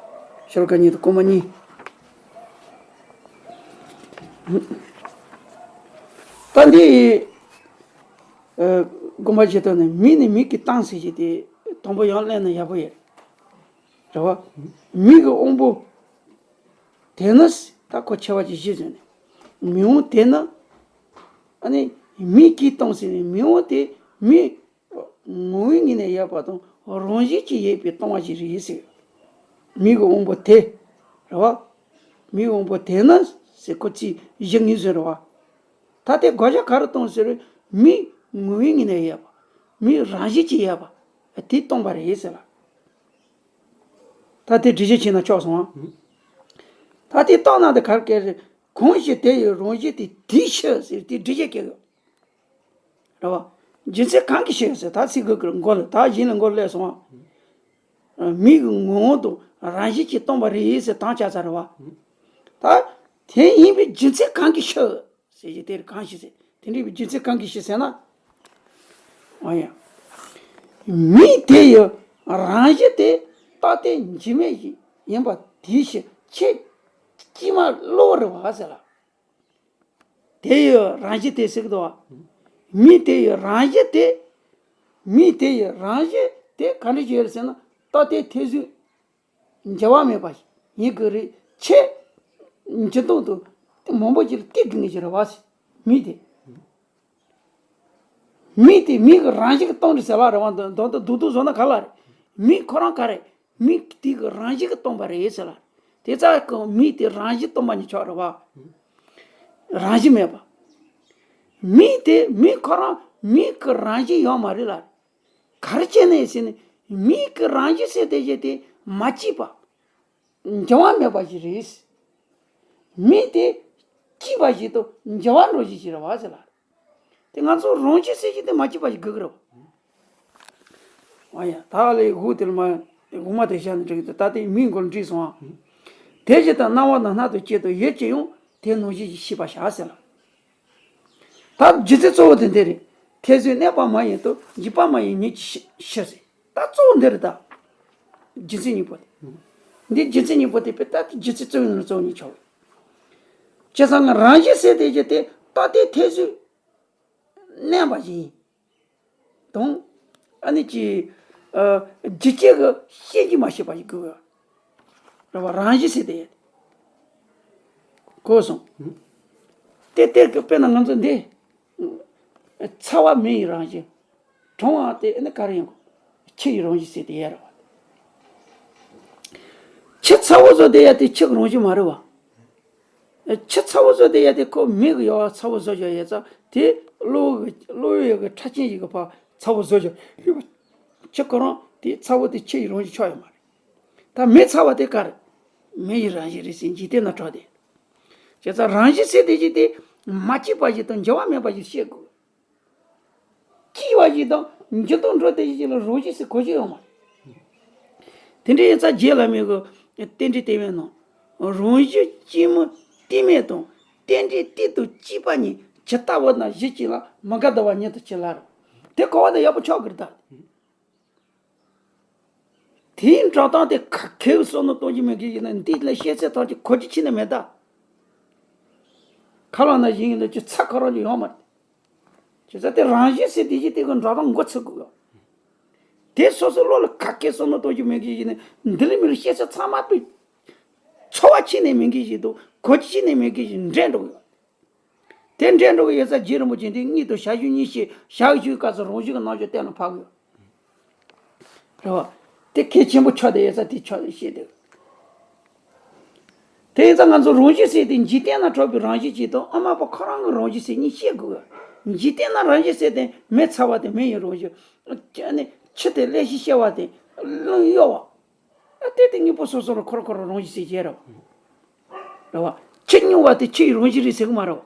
ཤོ་ལོ་ཀ་གཉིས་དང་རྐང་པ་གཉིས། ད་འདི་ཡི་ཨ་དགོངས་པ་བཞེས་སྟངས་ནི་མིག་ནི་མིག་གིས་བལྟ་ཟེར་གྱི་དེ་དང་པོ་ཡང་གླེང་ན་ཡག་པོ་ཡོད་རེད་བ། མིག་གི་དབང་པོ་དེ་ནི་ད་ཁོ་ཆེ་བ་ཅིག་བཞི་ཟེར་ནས་མིག་དབང་དེ་ནི་ཨ་ནི་མིག་གིས་བལྟ་ཟེར་ནས་མིག་དབང་དེ་མིག་ངོ་བོའི་ངོས་ནས་ཡོད་པ་དང་རང་བཞིན་གྱིས་ཡོད་པའི་སྟོང་པ་ཞིག་རེད་ཟེར། མིག་གི་དབང་པོ་དེ་རེད་བ། མིག་གི་དབང་པོ་དེ་ནི་ཟེར་ཁོ་ཚིག་བཞི་ངེས་ཟེར་རེད་བ། ད་དེ་དགག་བྱ་ག་རེ་གཏོང་ཟེར་བས་མིག་ངོ་བོའི་ངོས་ནས་ཡོད་པ། མིག་རང་བཞིན་གྱིས་ཡོད་པ། དེ་སྟོང་པ་རེད་ཟེར་ལ། ད་དེ་འགྲེལ་བཤད་བྱས་ན་ཆོག་སོང་ཨ། ད་དེ་བཏང་ན་དེ་ག་རེ་སྐད་རེད། གང་ཞིག་དེ་ཡི་རང་བཞིན་དེ་དེའི་ཕྱིར་ཟེར་དེ་འགྲེལ་བཤད་སྐད་ཡོད། རེད་བ། རྒྱུ་མཚན་གང་གི་ཕྱིར་ཟེར་ད་ཚིག་གི་མགོ་ལ་ད་གཞན་ལ་མགོ་སླེབས་སོང་ཨ། མིག་གི་ངོ་བོ་དང་རང་བཞིན་གྱིས་སྟོང་པ་རེད་ཟེར་དང་ཆ་ཚ་རེད་བ། ད་དེ་ཡིན་པའི་རྒྱུ་མཚན་གང་གི་ཕྱིར། ཟེར་གྱི་དེར་གང་ཞིག་ཟེར། དེ་འདྲ་བའི་རྒྱུ་མཚན་གང་གི་ཞིག་ཟེར་ན། ཨ་ཡ། མིག་དེ་ཡི་རང་བཞིན་དེ་རྟག་སྟེ་འཇིགས་མེད་ཡིན་པ་དེའི་ཕྱིར་ཁྱེད་ཀྱིས་མ་བློ་རེ་བ་ཟེར་ལ། དེ་ཡི་རང་བཞིན་དེ་ཟེར་གི་འདུག་བ། མིག་དེ་ཡི་རང་བཞིན་དེ། མིག་དེ་ཡི་རང་བཞིན་དེ་ག་འདྲ་ཞིག་ཡོད་ཟེར་ན་རྟག་སྟེ་ཐེ་ཚོམ། འགྱུར་བ་མེད་པ་ཡིན་དགོས་རེད། ཁྱེད་འཇིག་ལྟོང་དུ་མང་པོ་ཅིག་ལ་སྟེར་དགོས་ངེས་ཀྱི་རེད་བ་ཟེར། མིག་དེ། མིག་དེ་མིག་གི་རང་བཞིན་གྱི་སྟོང་རེད་ཟེར་ལ་རེད་བ། འདི་འདི་འདི་རྡོག་རྡོག་བཟོ་ན་ག་ལ་རེད། མིག་ཁོ་རང་ག་རེད། མིག་དེ་གི་རང་བཞིན་གྱི་སྟོང་པ་རེད་ཟེར་ལ། དེ་ཙག་གི་མིག་དེ་རང་བཞིན་སྟོང་པ་ཉིད་ཆགས་རེད་བ། རང་བཞིན་མེད་པ། མིག་དེ་མིག་ཁོ་རང་མིག་གི་རང་བཞིན་ཡོད་མ་རེད་ལ། ག་རེ་བྱས་ནས་ཟེར་ན་མིག་གི་རང་བཞིན་ཟེར་དེ་བཞིན་དེ་མ་སྐྱེས་པ། འགྱུར་བ་མེད་པ་ཞིག་རེད། མིག་དེ་སྐྱེས་པ་ཞིག་དང་འགྱུར་བ་འགྲོ་བཞིན་ཞིག་རེད་བ་ཟེར་ལ། དེ་ང་ཚོ་རང་བཞིན་ཟེར་གྱི་དེ་མ་སྐྱེས་པ་ཞིག་དགོས་ཀྱི་རེད་བ། ཨ་ཡ་ད་ལས་འོ་དེ་ལ་མ་འོ་མ་དེ་བཞག་ནས་འགྲིག་གི་འདུག་ད་དེ་མིག་མགོ་ལ་འགྲིག་སོང་ཨ། དེ་བཞིན་དུ་སྣང་བ་དང་སྣང་དུ་བྱེད་དང་ཡིད་ཀྱིས་ཡང་དེ་སྣང་བཞིན་གྱིས་ཤེས་པར་བྱ་ཟེར་ལ། ད་རྒྱུ་མཚན་གཙོ་བོ་དེ་འདི་རེད། ཐེ་ཚོམ་གནས་པ་མ་ཡིན་དང་འཇིགས་པ་མ་ཡིན་ཉིད་ཀྱི་ཕྱིར་ཟེར། ད་གཙོ་བོ་འདི་རེད་ད། རྒྱུ་མཚན་གཉིས་པོ་དེ། འདི་རྒྱུ་མཚན་གཉིས་པོ་དེ་དཔེ་ད་རྒྱུ་མཚན་གཙོ་བོའི་ནང་ལ་གཙོ་བོ་གཉིས་ཆགས། བྱས་ཙང་ང་རང་བཞིན་ཟེར་དེ་རྒྱུ་དེ་ད་ལྟའི་ཐེ་ཚོམ་གནས་པ་ཡིན། དང་། ཨ་ནི་ཀྱི། ཨ། རྒྱུ་རྐྱེན་གྱི་ཤེས་ཀྱི་མ་ཤེས་པ་ཞིག་དགོས། རེད་བ། རང་བཞིན་ཟེར་དེ། གོ་སོང་། དེ་ལྟར་གྱི་དཔེར་ན་ང་ཚོ་འདི། ཚ་བ་མེ་ཡི་རང་བཞིན། གྲང་བ་དེ་ཨ་ནི་ག་རེ་ཡིན་གོ། ཆུ་ཡི་རང་བཞིན་ཟེར་དེ་ཡ་རེད་བ། ཆུ་ཚ་བོ་བཟོ་དེ་ཡ་དེ་ཆུ་གི་རང་བཞིན་མ་རེད་བ། ཆུ་ཚ་བོ་བཟོ་དེ་ཡ་དེ་ཁོ་མེ་གི་ཡོ་བ་ཚ་བོ་བཟོ་བྱ་ཡ་ཙང་དེ་གློ་བོ་གི་གློ་བོ་ཡོ་གི་ཕྲ་ཅན་ཞིག་གི་ཕ་ཚ་བོ་བཟོ་བྱ་ཡོད་པ། ཆུ་ཁོ་རང་དེ་ཚ་བོ་དེ་ཆུ་ཡི་རང་བཞིན་ཆགས་ཡོད་མ་རེད། ད་མེ་ཚ་བ་དེ་ག་རེ། མེ་ཡི་རང་བཞིན་རེད་ཟེར་འཇིག་རྟེན་ན་གྲགས་ཏེ། བྱས་ཙང་རང་བཞིན་ཟེར་དེ་ཅི་དེ་མ་སྐྱེས་པ་ཞིག་དང་འགྱུར་བ་མེད་པ་ཞིག་ཤེས་དགོས། སྐྱེས་པ་ཞིག་དང་འགྱུར་ལྡོག་འགྲོ་དེ་ཞིག་ལ་རང་བཞིན་ཟེར་གོ་རྒྱུ་ཡོད་མ་རེད། དེ་འདྲའི་ཡིན་ཙང་རྗེ་བླ་མའི་གི་རྟེན་འབྲེལ་བསྟན་པའི་ནང་རང་བཞིན་སྐྱེས་མ་སྐྱེས་མེད་དང་རྟེན་འབྲེལ་གཏན་དུ་སྐྱེས་པ་ཉིད་ཇི་ལྟ་བུ་ན་གཞི་གཅིག་ལ་མི་འགལ་འདུ་བ་ཉིད་དུ་བྱེད་ལ། དེ་གོ་བ་ནི་ཡག་པོ་ཆགས་ཀྱི་རེད་ད། དེའི་འགྲོ་སྟངས་དེ་ཁ་མཁས་པའི་བསམ་བློ་གཏོང་རྒྱུ་མེད་མཁན་ཡིན་ན་འདི་ལ་བཤད་ཚད་ཐོག་གི་གོ་རྒྱུ་ཁྱོན་ནས་མེད་ད། ཁ་ལག་ན་ཡིན་ཡིན་ན་ཅི་ཚ་ཁ་རང་ཅིག་ཡོང་མ་རེད། བྱས་ཙང་དེ་རང་བཞིན་ཟེར་དེ་བཞིན་དེ་གི་འགྲོ་སྟངས་འགོ་ཚུགས་དགོས། དེ་སོ་སོ་བློ་ལ་ཁ་མཁས་བསམ་བློ་གཏོང་རྒྱུ་མེད་མཁན་ཡིན་ན་འདི་ལ་མི་ལ་བཤད་ཚད་ཚང་མ་དཔེ། ཚོར་བ་ཁྱོན་ནས་མེད་མཁན་ཞིག་དང་གོ་རྒྱུ་ཁྱོན་ནས་མེད་མཁན་ཞིག་འདྲེས་འགྲོ་གི་ཡོད། དེ་འདྲེས་འགྲོ་གི་ཡོད་ཙང་རྗེ་རིན་པོ་ཆེ་འདི་གཉིད་དུ་ཞག་བཞུགས་གཉིད་ཤེས་ཞག་བཞུགས་སྐབས་སུ་རང་བཞིན་གྱི་རྣམ་འགྱུར་གཏན་ལ་ཕབ་གི་ཡོད། རེད་བ། དེ་གལ་ཆེན་པོ་ཆགས་བསྡད་ཡོད་ཙང་དེ་ཆགས་བཤད་དེ། དེ་ཡིན་ཙང་ང་ཚོ་རང་བཞིན་ཟེར་དེ་འཇིག་རྟེན་ན་གྲགས་པའི་རང་བཞིན་གཅིག་དང་ཨ་མ་པ་ཁོ་རང་གི་རང་བཞིན་ཟེར་གཉིས་བཤད་དགོས། འཇིག་རྟེན་ན་རང་བཞིན་ཟེར་དེ་མེ་ཚ་བ་དེ་མེ་ཡི་རང་བཞིན། ཨ་ནི་ཆུ་དེ་ཀླད་ཤེད་གཤེར་བ་དེ་རླུང་གཡོ་བ། ཨ་དེ་དེ་གཉིས་པོ་སོ་སོ་ལ་ཁོ་རང་ཁོ་རང་རང་བཞིན་ཟེར་གྱི་རེད་བ། རེད་བ། ཆུ་རྙིང་བ་དེ་ཆུ་ཡི་རང་བཞིན་རེད་ཟེར་གི་མ་རེད་བ།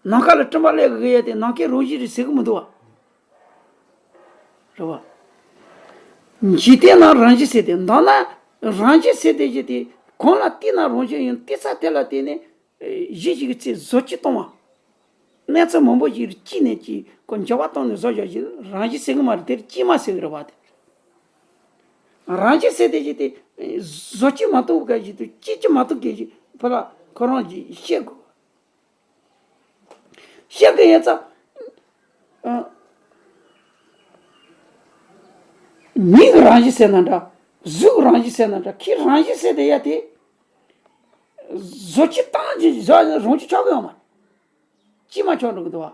ནམ་མཁའ་ལ་སྤྲིན་པ་ཀླད་ཀྱི་གཡས་དེ་ནམ་མཁའི་རང་བཞིན་རེད་ཟེར་གི་མི་འདུག་བ། རེད་བ། འཇིག་རྟེན་ན་རང་བཞིན་ཟེར་དེ་མདོར་ན་རང་བཞིན་ཟེར་དེ་བཞིན་དེ་གང་ལ་བལྟས་ན་རང་བཞིན་ཡིན་བལྟས་ཚད་དེ་ལ་བརྟེན་ནས་གཞི་ཞིག་གི་ཚེ་བཟོ་བཅོས་གཏོང་བ། གནས་ཚུལ་མང་པོ་ཞིག་སྐྱེས་ནས་ཀྱི་ཁོ་འགྱུར་བ་བཏང་ནས་བཟོ་བཞག་ཞིག་རང་བཞིན་ཟེར་གི་མ་རེད་དེར་སྐྱེས་མ་ཟེར་གི་རེད་བ་དེ། རང་བཞིན་ཟེར་དེ་བཞིན་དེ་བཟོ་བཅོས་མ་གཏོང་གི་ཞིག་དུ་སྐྱེ་ཅི་མ་གཏོང་གི་ཞིག་ཕ་ལ་ཁོ་རང་ཞིག་ཤེས་དགོས། ཤེས་དགོས་ཡིན་ཙང་། ཨ། མིག་གི་རང་བཞིན་ཟེར་ན་འདྲ། གཟུགས་ཀྱི་རང་བཞིན་ཟེར་ན་འདྲ། ཁྱི་རང་བཞིན་ཟེར་དེ་ཡ་དེ། བཟོ་བཅོས་བཏང་ཅི་བཟོ་རང་བཞིན་ཆགས་ཀྱི་ཡོད་མ་རེད། ཅི་མ་ཆགས་འགྲོ་གི་འདུག་བ།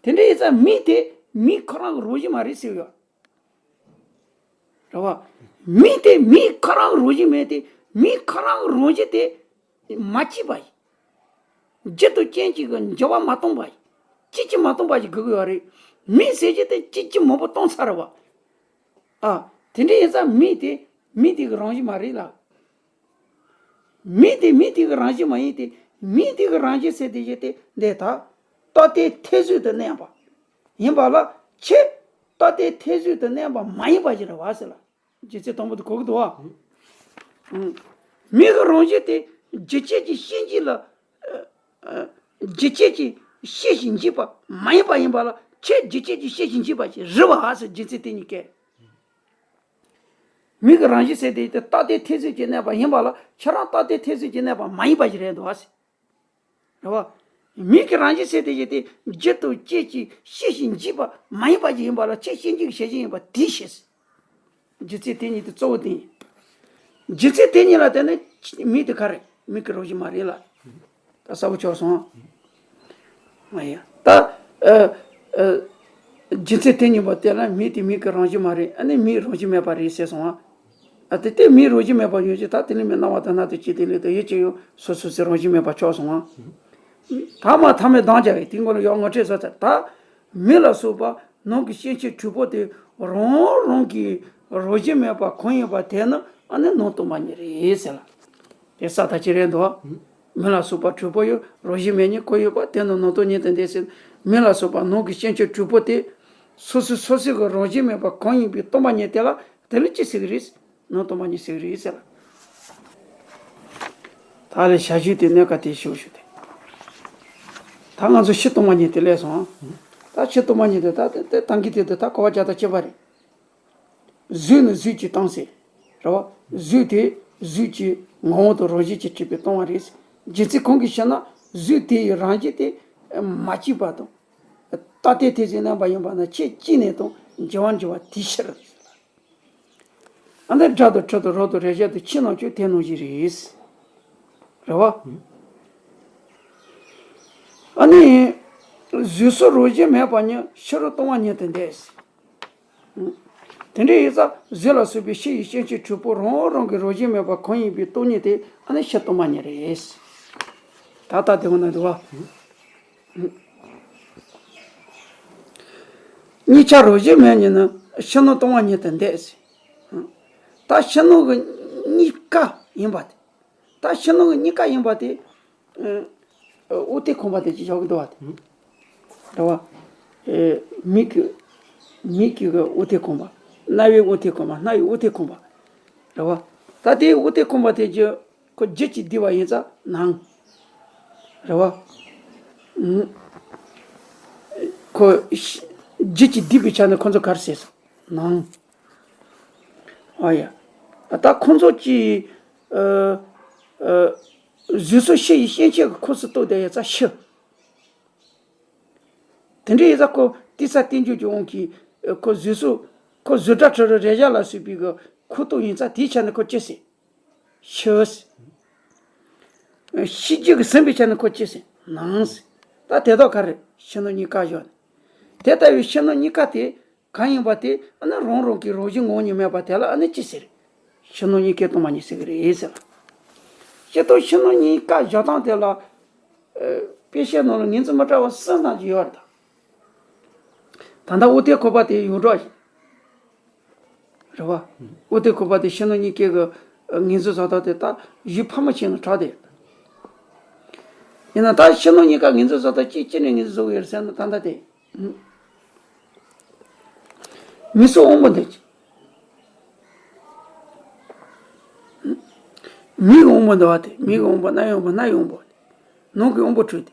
དེ་འདྲ་ཡིན་ཙང་མིག་དེ་མིག་ཁོ་རང་གི་རང་བཞིན་མ་རེད་ཟེར་ཡོད། རེད་བ། མིག་དེ་མིག་ཁོ་རང་རང་བཞིན་མེད་དེ། མིག་ཁོ་རང་རང་བཞིན་དེ་མ་སྐྱེས་པ་ཡིན། རྒྱུ་དང་རྐྱེན་གཅིག་གི་འགྱུར་བ་མ་གཏོང་བ་ཡིན། སྐྱེ་ཅི་མ་གཏོང་བ་ཞིག་དགོས་ཀྱི་ཡོད་རེད། མིག་ཟེར་རྒྱུ་དེ་སྐྱེ་རྒྱུ་མང་པོ་གཏོང་ཚར་རེད་བ། ཨ། དེ་འདྲ་ཡིན་ཙང་མིག་དེ་མིག་དེ་གི་རང་བཞིན་མ་རེད་ལ། མིག་དེ་མིག་དེ་གི་རང་བཞིན་མ་ཡིན་ཏེ། མིག་དེ་གི་རང་བཞིན་ཟེར་དེ་བཞིན་དེ་འདི་ལྟ། རྟག་སྟེ་མཐས་གཟོད་དུ་གནས་པ། ཡིན་པ་ལ་ཁྱེད་རྟག་སྟེ་མཐས་གཟོད་དུ་གནས་པ་མ་ཡིན་པ་ཞིག་རེད་བ་ཟེར་ལ། རྒྱུ་མཚན་དང་པོ་དེ་གོ་གི་འདུག་བ། མིག་གི་རང་བཞིན་དེ་རྒྱུ་ཅན་གྱི་ཤེས་བྱེད་ལ། རྒྱུ་ཅན་གྱི་ཤེས་བྱེད་འབྱེད་པ་མ་ཡིན་པ་ཡིན་པ་ལ་ཁྱེད་རྒྱུ་ཅན་གྱི་ཤེས་བྱེད་འབྱེད་པ་ཞིག་རེད་བ་ཟེར། རྒྱུ་མཚན་དེ་གཉིས་ཀས། མིག་གི་རང་བཞིན་ཟེར་དེ་དེ་རྟག་སྟེ་མཐས་གཟོད་ཀྱི་གནས་པ་ཡིན་པ་ལ་ཁྱེད་རང་རྟག་སྟེ་མཐས་གཟོད་ཀྱི་གནས་པ་མ་ཡིན་པ་ཞིག་རེད་འདུག་བ་ཟེར། རེད་བ། མིག་གི་རང་བཞིན་ཟེར་དེ་ཞིག་དེ་རྒྱུ་དང་རྐྱེན་གྱིས་ཤེས་བྱེད་འབྱེད་པ་མ་ཡིན་པ་ཞིག་ཡིན་པ་ལ་ཁྱེད་ཤེས་བྱེད་ཀྱི་ཤེས་བྱེད་ཡིན་པ་དེའི་ཕྱིར། རྒྱུ་མཚན་དེ་གཉིས་དེ་གཙོ་བོ་དེ་ཡིན། རྒྱུ་མཚན་དེ་གཉིས་ལ་བརྟེན་ནས་མིག་དེ་ག་རེད། མིག་གི་རང་བཞིན་མ་རེད་ལ། ད་གསལ་པོ་ཆགས་སོང་། ང་ཡ། ད། ཨ། ཨ། རྒྱུ་མཚན་དེ་གཉིས་པོ་དེ་ལ་མིག་དེ་མིག་གི་རང་བཞིན་མ་རེད། ཨ་ནི་མིག་རང་བཞིན་མེད་པ་རེད་ཟེར་སོང་ང་། ཨ་དེ་ལྟའི་མིག་རང་བཞིན་མེད་པ་ཡོད་ཅེས་ད་དེ་ལས་མི་སྣང་བ་དང་སྣང་དུ་བཅས་ཏེ་ལས་དང་ཡིད་ཀྱི་ཡང་སོ་སོ་སོའི་རང་བཞིན་མེད་པ་ཆགས་སོང་ང་། ཐ་མ་ཐ་མའི་གདངས་ཀྱང་དེ་ངོ་ལ་ཡང་ངོ་སྤྲོད་བཟོ་ཚར། ད་མིག་ལ་སོགས་པ་ནང་གི་སྐྱེ་མཆེད་དྲུག་པོ་དེ་རང་རང་གི་རང་བཞིན་མེད་པ་གང་ཡིན་པ་དེ་ནི་ཨ་ནི་སྣང་སྟོང་པ་ཉིད་རེད་ཟེར་ལ། དེ་ས་ད་ཅི་རེད་འདུག་མི་ལ་སོགས་པ་དྲུག་པོ་ཡང་རང་བཞིན་མེད་ཉིད་ཀུན་ཡོད་པ་དེ་ནི་སྣང་སྟོང་ཉིད་དུ་འདས་ཟེར། མི་ལ་སོགས་པ་ནང་གི་སྐྱེ་མཆེད་དྲུག་པོ་དེ་སོ་སོ་སོ་སོའི་གི་རང་བཞིན་མེད་པ་གང་ཡིན་པའི་སྟོང་པ་ཉིད་དེ་ལ་དེ་ལ་ཅི་ཟེར་གི་རེད། སྣང་སྟོང་པ་ཉིད་ཟེར་གི་རེད་ཟེར། ད་ལས་བྱ་བྱེད་དེ་གནས་སྐབས་དེ་ཞུ་ཞུ་དེ། ད་ང་ཚོ་ཕྱི་སྟོང་པ་ཉིད་དེ་སླེབས་སོང་། ད་ཕྱི་སྟོང་པ་ཉིད་དེ་ད་དེ་དེ་ཏང་གི་དེ་དེ་ད་གོ་བ་རྒྱག་ད་ཅི་བ་རེད། གཟུགས་ནི་གཟུགས་ཀྱིས་སྟོང་ཟེར། རེད་བ། གཟུགས་དེ་གཟུགས་ཀྱི་ངོ་བོ་དང་རང་བཞིན་གྱིས་གྲུབ་པའི་སྟོང་པ་རེད། རྒྱུ་མཚན་གང་གིས་ཞེ་ན་གཟུགས་དེ་ཡི་རང་བཞིན་དེ་མ་སྐྱེས་པ་དང་། རྟག་སྟེ་མཐས་གཟོད་གནས་པ་ཡིན་པ་ན་ཁྱེད་སྐྱེས་ནས་དང་འབྱུང་བར་འགྱུར་བ་དེའི་ཕྱིར། ཨ་ནི་སྒྲ་དང་དྲི་དང་རོ་དང་རེག་བྱ་དང་ཆོས་རྣམས་ཀྱང་དེ་རྣམས་ཀྱིས་རེད། རེད་བ། ཨ་ནི། གཟུགས་སོགས་རང་བཞིན་མེད་པ་ཉིད་ཕྱི་རོལ་སྟོང་པ་ཉིད་དུ་འདས། དེ་འདྲ་ཡིན་ཙང་གཟུགས་ལ་སོགས་པའི་ཕྱི་ཡི་སྐྱེ་མཆེད་དྲུག་པོ་རང་རང་གི་རང་བཞིན་མེད་པ་གང་ཡིན་པའི་སྟོང་ཉིད་དེ་ཨ་ནི་ཕྱི་སྟོང་པ་ཉིད་རེད། ད་ལྟ་དེ་འོ་ན་འདུག་བ། གཉིས་ཆ་རང་བཞིན་མེད་ཉིད་ནི་ཕྱི་ནང་སྟོང་པ་ཉིད་དུ་འདས། ད་ཕྱི་ནང་གི་གཉིས་ཀ་ཡིན་པ་དེ། ད་ཕྱི་ནང་གི་གཉིས་ཀ་ཡིན་པ་དེ། ཨ། དབུ་མཐའི་ཁང་པ་དེ་ཅི་བཞག་གི་འདུག་བ་དེ། རེད་བ། ཨེ། མིག་གི་མིག་གི་དབུ་མཐའི་ཁང་པ། རྣ་བའི་དབུ་མཐའི་ཁང་པ། སྣ་ཡི་དབུ་མཐའི་ཁང་པ། རེད་བ། ད་དེའི་དབུ་མཐའི་ཁང་པ་དེ་ཅི། ཁོ་རྒྱུད་ཀྱིས་བསྡུས་པ་ཡིན་ཙང་ནང་། རེད་བ། ཨུམ། ཁོ་རྒྱུད་ཀྱིས་བསྡུས་པའི་ཆ་ནས་ཁོ་ཚོ་ག་རེ་ཟེར་སོང་ནང་། ཨ་ཡ། ད་ཁོ་ཚོ་གྱིས། ཨ། ཨ། གཟུགས་སོགས་ཕྱི་ཡི་སྐྱེ་མཆེད་ཀྱི་ཁོངས་སུ་གཏོགས་བསྡད་ཡོད་ཙང་ཕྱི། དེ་འདྲ་ཡིན་ཙང་ཁོ་ཏི་ས་བསྟན་བཅོས་ཀྱི་དབང་གིས་ཁོ་གཟུགས་སོགས་ཁོ་གཟུགས་སྒྲ་དྲི་རོ་རེག་བྱ་ལ་སོགས་པའི་གི་ཁོངས་གཏོགས་ཡིན་ཙང་དེའི་ཆ་ནས་ཁོ་ཅི་ཟེར། ཕྱི། ཕྱི་རྒྱུད་ཀྱིས་ཟིན་པའི་ཆ་ནས་ཁོ་ཅི་ཟེར། ནང་ཟེར། ད་དེ་དག་ག་རེ། ཕྱི་སྣོད་གཉིས་ཀ་བཞག་ནས། དེ་ལྟ་བུའི་ཕྱི་སྣོད་གཉིས་ཀ་དེ་གང་ཡིན་པ་དེ་ཨ་ནི་རང་རང་གི་རང་བཞིན་ངོ་བོ་ཉིད་མེད་པ་དེ་ལ་ཨ་ནི་ཅི་ཟེར། ཕྱི་སྣོད་གཉིས་ཀའི་སྟོང་པ་ཉིད་ཟེར་གི་རེད་ཟེར་ལ། སྤྱིར་བཏང་ཕྱི་སྣོད་གཉིས་ཀ་བཞག་སྟངས་དེ་ལ། ཨ། དཔེ་བཤད་ནང་ལ་ངོས་འཛིན་མི་འདྲ་བ་གསུམ་ཙམ་ཅིག་ཡོད་རེད་ད། ད་ལྟ་དབུ་མཐའི་ཁོག་པ་དེ་ཡོངས་གྲགས་ཤིག་རེད་བ། དབུ་མཐའི་ཁོག་པ་དེ་ཕྱི་སྣོད་གཉིས་ཀའི་གི་ངོས་འཛིན་བཟོ་སྟངས་དེ་ད་གཞི་ཕལ་མོ་ཆེ་ནས་གྲགས་ཏེ། ཡིན་ན་ད་ཕྱི་སྣོད་གཉིས་ཀ་ངོས་འཛིན་བཟོ་སྟངས་ཅི་ཅི་ནས་ངོས་འཛིན་བཟོ་གི་ཡོད་ཟེར་ན། ད་ལྟ་དེ། མིག་སོགས་དབང་པོ་འདི། མིག་གི་དབང་པོ་འདི་བ་དེ། མིག་གི་དབང་པོ། རྣ་བའི་དབང་པོ། སྣའི་དབང་པོ། ནང་གི་དབང་པོ་དྲུག་དེ།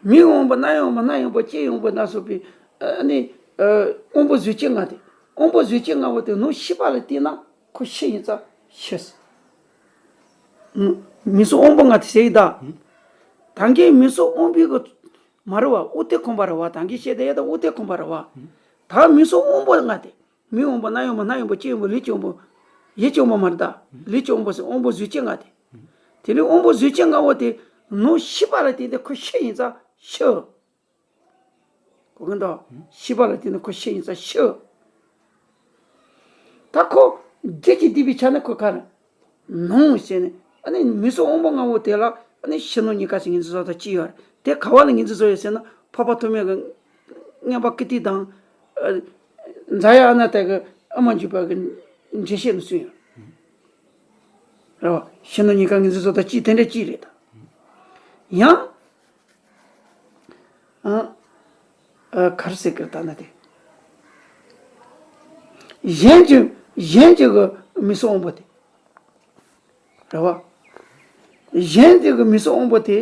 མིག་དབང་པོ། རྣ་བའི་དབང་པོ། སྣའི་དབང་པོ། ལྕེའི་དབང་པོ་ལ་སོགས་པའི་ཨ་ནི་དབང་པོ་གཟུགས་ཅན་ལྔ་དེ། དབང་པོ་གཟུགས་ཅན་ལྔ་པོ་དེ་ནང་ཤེས་པ་ལ་བལྟས་ན་ཁོ་ཕྱི་ཡིན་ཙང་ཕྱི། མིག་སོགས་དབང་པོ་ལྔ་དེ་ཟེར་ཡི་ད། ད་གིན་མིག་སོགས་དབང་པོའི་གི་མ་རེད་བ། དབུ་མཐའི་ཁོག་པ་རེད་བ། ད་གིན་བཤད་དེ་ཡ་ད་དབུ་མཐའི་ཁོག་པ་རེད་བ། ད་མིག་སོགས་དབང་པོ་ལྔ་དེ། མིག་དབང་པོ། རྣ་བའི་དབང་པོ། སྣའི་དབང་པོ། ལྕེའི་དབང་པོ། ལུས་ཀྱི་དབང་པོ། ཡིད་ཀྱི་དབང་པོ་མ་རེད་ད། ལུས་ཀྱི་དབང་པོ་ཟེར། དབང་པོ་གཟུགས་ཅན་ལྔ་དེ། དེ་ནས་དབང་པོ་གཟུགས་ཅན་ལྔ་པོ་དེ་ནང་ཤེས་པ་ལ་བལྟས་ཏེ་ཁོ་ཕྱི་ཡིན་ཙང་ཕྱི། གོ་གི་འདུག་ཤེས་པ་ལ་བལྟས་ནས་ཁོ་ཕྱི་ཡིན་ཙང་ཕྱི། ད་ཁོ་རྒྱུད་ཀྱི་སྡེ་པའི་ཆ་ནས་ཁོ་ག་རེ། ནང་ཟེར་ནས་ཨ་ནི་མིག་སོགས་དབང་པོ་ལྔ་པོ་དེ་ལ་ཨ་ནི་ཕྱི་སྣོད་གཉིས་ཀ་ཟེར་ངོས་འཛིན་བཟོ་སྟངས་ཅི་ཡོད་རེད། དེ་ག་བ་ལ་ངོས་འཛིན་བཟོ་ཡོད་ཟེར་ན། འཕགས་པ་ཐོགས་མེད་ཀྱི་མངོན་པ་ཀིརྟི་དང་། ཨ། རྫ་ཡ་ཨ་ན་ཏ་གི་ཨ་མ་འཇུ་པ་གི་འགྲེལ་བཤད་ནས་གསུངས་ཡོད། རེད་བ། ཕྱི་སྣོད་གཉིས་ཀ་ངོས་འཛིན་བཟོ་སྟངས་ཅི་དེ་འདྲ་ཅི་རེད་ད། ཡང་། ཨ། ཨ། ག་རེ་ཟེར་གི་རེད་ད་ན་དེ། གཞན་གྱི་གཞན་གྱི་གི་མིག་སོགས་དབང་པོ་དེ། རེད་བ། གཞན་གྱི་གི་མིག་སོགས་དབང་པོ་དེ།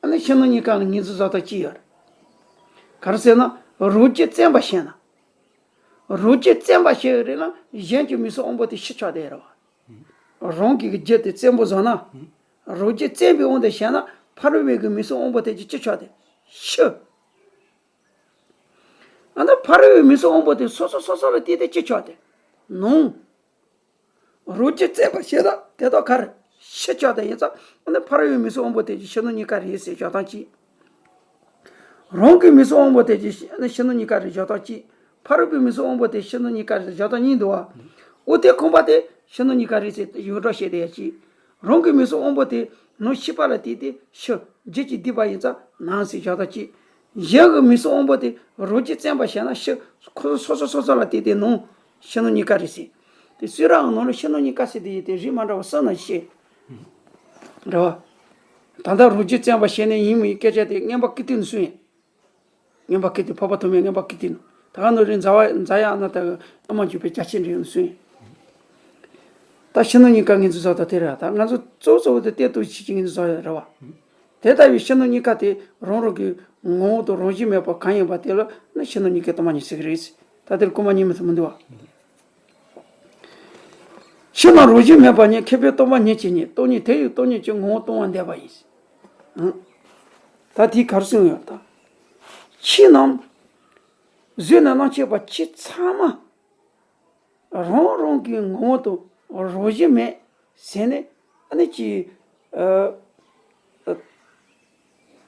ཨ་ནི་ཕྱི་སྣོད་གཉིས་ཀ་ལ་ངོས་འཛིན་བཟོ་སྟངས་ཅི་ཡོད་རེད། ག་རེ་ཟེར་ན། རང་རྒྱུད་བཙན་པ་བྱས་ན། རང་རྒྱུད་བཙན་པ་བྱས་རེད་ན་གཞན་གྱི་མིག་སོགས་དབང་པོ་དེ་ཕྱི་ཆགས་བསྡད་རེད་བ། རང་གི་གི་རྒྱུད་དེ་བཙན་པོ་བཟོ་ན། རང་རྒྱུད་བཙན་པའི་དབང་དུ་བྱས་ན་ཕ་རོལ་པོའི་གི་མིག་སོགས་དབང་པོ་དེ་ཅི་ཆགས་ཏེ་ཕྱི། ཨ་ནི་ཕ་རོལ་པོའི་མིག་སོགས་དབང་པོ་དེ་སོ་སོ་སོ་སོ་ལ་བལྟས་ཏེ་ཅི་ཆགས་ཏེ་ནང་། རང་རྒྱུད་བཙན་པ་བྱས་ན་དེ་དག་ག་རེ། ཕྱི་ཆགས་དེ་ཡིན་ཙང་ཨ་ནི་ཕ་རོལ་པོའི་མིག་སོགས་དབང་པོ་དེ་ཅི་ཕྱི་སྣོད་གཉིས་ཀ་རེད་ཟེར་བཞག་སྟངས་གཅིག་རང་གི་མིག་སོགས་དབང་པོ་དེ་ཅི་ཕྱི་སྣོད་གཉིས་ཀ་རེད་བཞག་སྟངས་གཅིག་ཕ་རོལ་པོའི་མིག་སོགས་དབང་པོ་དེ་ཕྱི་སྣོད་གཉིས་ཀ་རེད་བཞག་སྟངས་གཉིས་འདུག་བ། དབུ་མཐའི་ཁོག་པ་དེ་ཕྱི་སྣོད་གཉིས་ཀ་རེད་ཟེར་ཡོངས་གྲགས་བཤད་དེ་ཡ་གཅིག་རང་གི་མིག་སོགས་དབང་པོ་དེ་ནང་ཤེས་པ་ལ་བལྟས་ཏེ་ཕྱི་རྒྱུད་ཀྱི་སྡེ་པ་ཡིན་ཙང་ནང་ཟེར་བཞག་སྟངས་གཅིག་གཞན་གྱི་མིག་སོགས་དབང་པོ་དེ་རང་རྒྱུད་བཙན་པ་བྱས་ན་ཕྱི་ཁོ་སོ་སོ་སོ་སོ་ལ་བལྟས་ཏེ་ནང་ཕྱི་སྣོད་གཉིས་ཀ་རེད་ཟེར། དེ་སུས་རང་ནང་ལ་ཕྱི་སྣོད་གཉིས་ཀ་ཟེར་དེ་ཡིན་ཏེ་རིགས་མ་འདྲ་བ་གསུམ་ན་བཤད། རེད་བ། ད་ལྟ་རང་རྒྱུད་བཙན་པ་བྱས་ནས་ཡིན་མིན་སྐད་ཆ་དེ་མངོན་པ་ཀིརྟི་ནས་གསུངས་ཡིན། མངོན་པ་ཀིརྟི། འཕགས་པ་ཐོགས་མེད་མངོན་པ་ཀིརྟི་ནས། ད་ག་ནོ་རིང་རྫ་བ་རྫ་ཡ་ཨ་ན་ཏ་གི་ཨ་མ་འཇུ་པའི་རྒྱ་ཆེར་འགྲེལ་ནས་གསུངས་ཡིན། ད་ཕྱི་སྣོད་གཉིས་ཀ་ངོས་འཛིན་བཟོ་སྟངས་དེ་རེད། ད་ང་ཚོ་གཙོ་བོ་གཙོ་བོ་དེ་གཏད་དོ་ཆོས་ཀྱི་ངོས་འཛིན་བཟོ་ཡ་རེད་བ། དེ་ལྟ་བུའི་ཕྱི་སྣོད་གཉིས་ཀ་དེ་རང་རང་གི་ངོ་བོ་དང་རང་བཞིན་མེད་པ་གང་ཡིན་པ་དེ་ལ་ནི་ཕྱི་སྣོད་གཉིས་ཀའི་སྟོང་པ་ཉིད་ཟེར་གི་རེད། ད་དེར་སྐུལ་མ་གཉིས་མི་ཐུབ་མི་འདུག་བ། ཕྱི་ནང་རང་བཞིན་མེད་པ་ཉིད། ཁྱབ་པའི་སྟོང་པ་ཉིད་ཀྱི་ཉིད། སྟོང་ཉིད་དེ་ཡི་སྟོང་ཉིད་ཀྱི་ངོ་བོ་སྟོང་པར་འདས་པ་ཡིན། ཨང་། ད་དེའི་གར་གསུངས་ཡོད་ད། ཕྱི་ནང་གཟུགས་ནས་རྣམ་མཁྱེན་པ་ཕྱི་ཚང་མ། རང་རང་གི་ངོ་བོ་དང་རང་བཞིན་མེད་ཟེར་ནས་ཨ་ནི་ཅི། ཨ།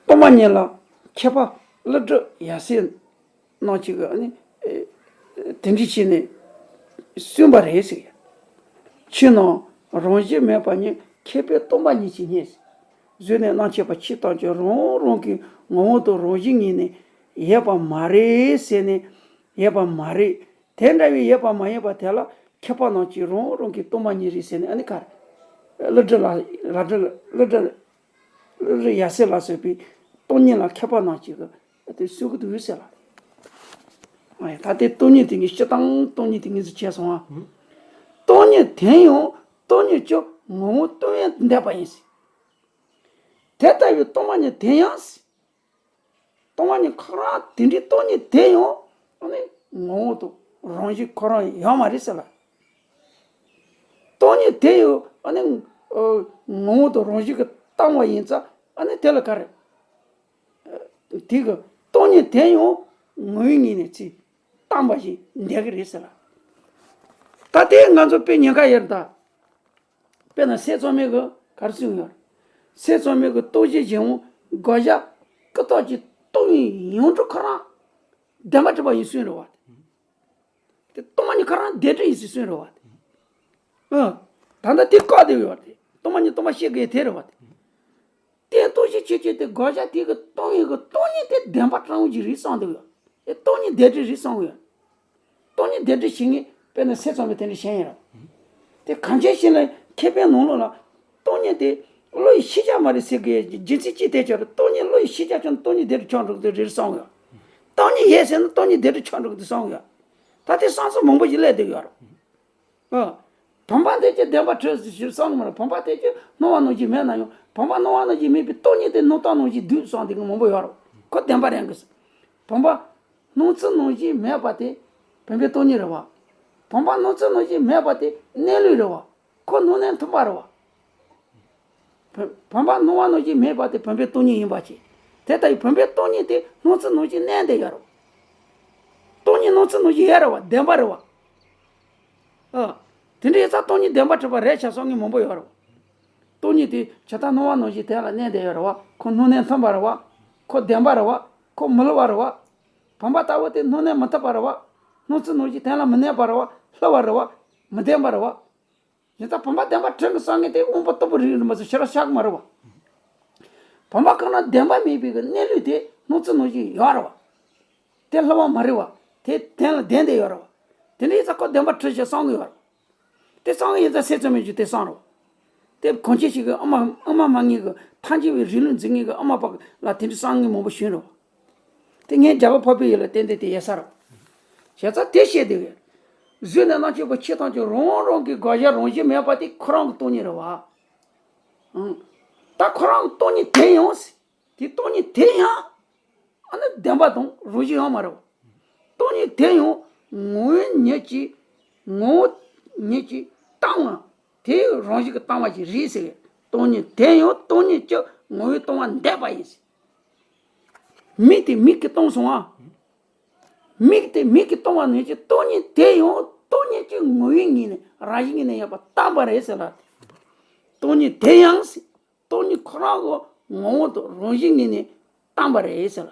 སྟོང་པ་ཉིད་ལ་མཁས་པ་ཀླུ་སྒྲུབ་ཡབ་སྲས་རྣམས་ཀྱིས་ཨ་ནི་དེ་འདྲ་བྱས་ནས་གསུངས་པ་རེད་ཟེར། ཕྱི་ནང་རང་བཞིན་མེད་པ་ཉིད། ཁྱབ་པའི་སྟོང་པ་ཉིད་ཀྱི་ཉིད། གཟུགས་ནས་རྣམ་མཁྱེན་པ་ཕྱི་ཐམས་ཅད་རང་རང་གི་ངོ་བོ་དང་རང་བཞིན་ཉིད་ནས་ཡོད་པ་མ་རེད་ཟེར་ནས་ཡོད་པ་མ་རེད། དེ་འདྲ་བའི་ཡོད་པ་མ་ཡིན་པ་དེ་ལ་མཁས་པ་རྣམས་ཀྱིས་རང་རང་གི་སྟོང་པ་ཉིད་རེད་ཟེར་ནས་ཨ་ནི་ག་རེ། ཀླུ་སྒྲུབ་ལ་ཀླུ་སྒྲུབ་ཀླུ་སྒྲུབ་ཀླུ་སྒྲུབ་ཡབ་སྲས་ལ་སོགས་པའི་སྟོང་ཉིད་ལ་མཁས་པ་རྣམས་ཀྱིས་དེ་གསུང་གི་འདུག་ཟེར་ལ། ད་ལྟའི་སྟོང་ཉིད་དེ་ངས་སྤྱིར་བཏང་སྟོང་ཉིད་དེ་ངོས་འཛིན་བྱས་སོང་ང་། སྟོང་ཉིད་དེ་ཡང་སྟོང་ཉིད་ཀྱི་ངོ་བོ་སྟོང་པར་འདས་པ་ཡིན་ཟེར། དེ་ལྟ་བུའི་སྟོང་པ་ཉིད་དེ་ཡང་ཟེར། སྟོང་པ་ཉིད་ཁོ་རང་དེ་འདྲའི་སྟོང་ཉིད་དེ་ཡང་ཨ་ནི་ངོ་བོ་དང་རང་བཞིན་ཁོ་རང་ཡོད་མ་རེད་ཟེར་ལ། སྟོང་ཉིད་དེ་ཡང་ཨ་ནི་ཨ་ངོ་བོ་དང་རང་བཞིན་གྱིས་བཏང་བ་ཡིན་ཙང་ཨ་ནི་དེ་ལ་ག་རེ། དེ་གི་སྟོང་ཉིད་དེ་ཡང་ངོ་བོའི་ངོས་ནས་ཚིག་བཏང་བ་ཞིག་འདས་ཀྱི་རེད་ཟེར་ལ། ད་དེ་ང་ཚོ་དཔེ་ཉེན་ཁ་ཡོད་རེད་ད། དཔེར་ན་སྲས་གཙང་མའི་གི་ག་རེ་གསུངས་ཡོད་རེད། སྲས་གཙང་མའི་གི་སྟོབས་བཞི་རྒྱལ་དབང་དགག་བྱ་ཀུན་བཏགས་ཀྱི་སྟོང་ཉིད་ཡོངས་གྲུབ་ཁོ་རང་བདེན་པ་གྲུབ་པ་ཡིན་གསུངས་རེད་བ། དེ་སྟོང་ཉིད་ཁོ་རང་བདེན་གྲུབ་ཡིན་ཟེར་གསུངས་རེད་བ། ཨ། ད་ལྟ་དེ་བཀག་བསྡད་ཡོད་རེད། སྟོང་ཉིད་སྟོང་པ་ཤེས་དགོས་དེ་རེད་བ། དེ་སྟོང་ཞིག་ཆོས་ཅན་དེ་དགག་བྱ་དེ་གི་སྟོང་ཉིད་ཀྱི་སྟོང་ཉིད་དེ་བདེན་པ་གྲུབ་ཀྱི་རེད་བསམ་འདུག་ཡ། དེ་སྟོང་ཉིད་བདེན་གྲུབ་རེད་བསམ་གི་ཡ། སྟོང་ཉིད་བདེན་གྲུབ་ཞིག་ངས་དཔེར་ན་སྲས་གཙང་མའི་དེ་འདྲ་བཤད་ཡིན་ར། དེ་གང་ཅི་ཞིག་ལ་མཁས་པའི་ནང་ལོགས་ལ་སྟོང་ཉིད་དེ་བློ་ཡི་ཤེས་བྱ་མ་རེད་ཟེར་གི་རྒྱུ་མཚན་ཅི་ཐད་ཆོག་རེད། སྟོང་ཉིད་བློ་ཡི་ཤེས་བྱ་ཆོག་ན་སྟོང་ཉིད་བདེན་གྲུབ་ཆགས་འགྲོ་གི་རེད་བསམ་གི་ཡ། སྟོང་ཉིད་ཡོད་ཟེར་ན་སྟོང་ཉིད་བདེན་གྲུབ་ཆགས་འགྲོ་གི་འདུག་བསམ་གི་ཡ། ད་དེ་བསམ་ཚུལ་མང་པོ་ཞིག་སླེབས་བསྡད་ཡོད་རེད། ཨ། བུམ་པ་དེ་ཅི་བདེན་པ་གྲུབ་ཟེར་བསམ་གི་མ་རེད། བུམ་པ་དེ་ཅི་སྣང་བ་ནང་བཞིན་མེད་ན་ཡང་བུམ་པ་སྣང་བ་ནང་བཞིན་མེད་པའི་སྟོང་ཉིད་དེ་སྣང་སྟངས་ནང་བཞིན་འདུག་བསམ་དེ་གི་མང་པོ་ཡོད་རེད། ཁོ་བདེན་པ་རེད་གི། བུམ་པ་སྣང་ཚུལ་ནང་བཞིན་མེད་པ་དེ་བུམ་པའི་སྟོང་ཉིད་རེད་བ། བུམ་པ་སྣང་ཚུལ་ནང་བཞིན་མེད་པ་དེ་གནས་ལུགས་རེད་བ། ཁོ་སྣང་གནས་མཐུན་པ་རེད་བ། བུམ་བུམ་པ་སྣང་བ་ནང་བཞིན་མེད་པ་དེ་བུམ་པའི་སྟོང་ཉིད་ཡིན་པ་བྱས། དེ་ལྟ་བུའི་བུམ་པའི་སྟོང་ཉིད་དེ་སྣང་ཚུལ་ནང་བཞིན་གནས་བསྡད་ཡོད་རེད་བ། སྟོང་ཉིད་སྣང་ཚུལ་ནང་བཞིན་ཡོད་རེད་བ། བདེན་པ་རེད་བ། ཨ། དེ་འདྲ་ཡིན་ཙང་སྟོང་ཉིད་བདེན་པ་གྲུབ་པ་རེད་བྱ་བསམ་མཁན་མང་པོ་ཡོད་རེད། སྟོང་ཉིད་དེ་ཇི་ལྟར་སྣང་བ་ནང་བཞིན་དེ་ལ་གནས་བསྡད་ཡོད་རེད་བ། ཁོ་སྣང་གནས་མཐུན་པ་རེད་བ། ཁོ་བདེན་པ་རེད་བ། ཁོ་མི་སླུ་བ་རེད་བ། བུམ་པ་ལྟ་བུ་དེ་སྣང་གནས་མི་མཐུན་པ་རེད་བ། སྣང་ཚུལ་ནང་བཞིན་དེ་ལ་མི་གནས་པ་རེད་བ། སླུ་བ་རེད་བ། མི་བདེན་པ་རེད་བ། ཡིན་ཙང་བུམ་པ་བདེན་པ་གྲུབ་གི་བསམ་མཁན་དེ་དབང་པོ་རྟུལ་པོ་རིགས་རུས་མ་ཚོ་ཞེ་དྲག་ཤག་མ་རེད་བ། བུམ་པ་གང་ན་བདེན་པ་མེད་པའི་གི་གནས་ལུགས་དེ་སྣང་ཚུལ་ནང་བཞིན་ཡོད་རེད་བ། དེ་སླུ་བ་མ་རེད་བ། དེ་གཏན་ལ་ལྡན་བསྡད་ཡོད་རེད་བ། དེ་འདྲ་ཡིན་ཙང་ཁོ་བདེན་པ་གྲུབ་ཞེས་བསམ་གི་ཡོད་རེད། དེ་བསམ་གི་ཡིན་ཙང་སྲས་གཙང་མའི་རྒྱུད་དེ་བསམ་རེད་བ། དེ་གང་ཅི་ཞིག་གི་ཨ་མ་ཨ་མ་མ་ངེས་གི་ཐལ་འགྱུར་བའི་རིགས་ལུགས་འཛིན་མཁན་གི་ཨ་མ་པ་ལ་དེ་འདྲ་བསམ་མཁན་མང་པོ་བྱུང་རེད་བ། དེ་ངས་རྒྱ་གར་འཕགས་པའི་ཡུལ་ལ་ཏན་ཏན་དེ་ཡོད་ས་རེད། བྱས་ཙང་དེ་བཤད་དེ་གས། གཟུགས་ནས་རྣམ་ཤེས་པ་ཆོས་ཐམས་ཅད་རང་རང་གི་དགག་བྱ་རང་བཞིན་མེད་པ་དེ་ཁོ་རང་གི་སྟོང་ཉིད་རེད་བ། ཨང་། ད་ཁོ་རང་གི་སྟོང་ཉིད་དེ་ཡང་ཟེར། དེ་སྟོང་ཉིད་དེ་ཡང་། ཨ་ནི་བདེན་པ་དང་རང་བཞིན་ཡང་མ་རེད་བ། སྟོང་ཉིད་དེ་ཡང་ངོ་བོ་ཉིད་ཀྱིས་ངོ་བོ་ཉིད་ཀྱིས་སྟོང་བ། དེ་རང་བཞིན་གྱིས་སྟོང་བ་ཞིག་རེད་ཟེར། སྟོང་ཉིད་དེ་ཡང་སྟོང་ཉིད་ཀྱི་ངོ་བོས་སྟོང་བ་འདས་པ་ཡིན་ཟེར། མིག་དེ་མིག་གིས་སྟོང་སོང་ཨ། མིག་དེ་མིག་གིས་སྟོང་བ་ནང་བཞིན་སྟོང་ཉིད་དེ་ཡང་སྟོང་ཉིད་ཀྱི་ངོ་བོའི་ངོས་ནས་རང་བཞིན་ངོས་ནས་ཡོད་པ་སྟོང་པ་རེད་ཟེར་ལ། སྟོང་ཉིད་དེ་ཡང་ཟེར། སྟོང་ཉིད་ཁོ་རང་གི་ངོ་བོ་དང་རང་བཞིན་ངོས་ནས་སྟོང་པ་རེད་ཟེར་ལ།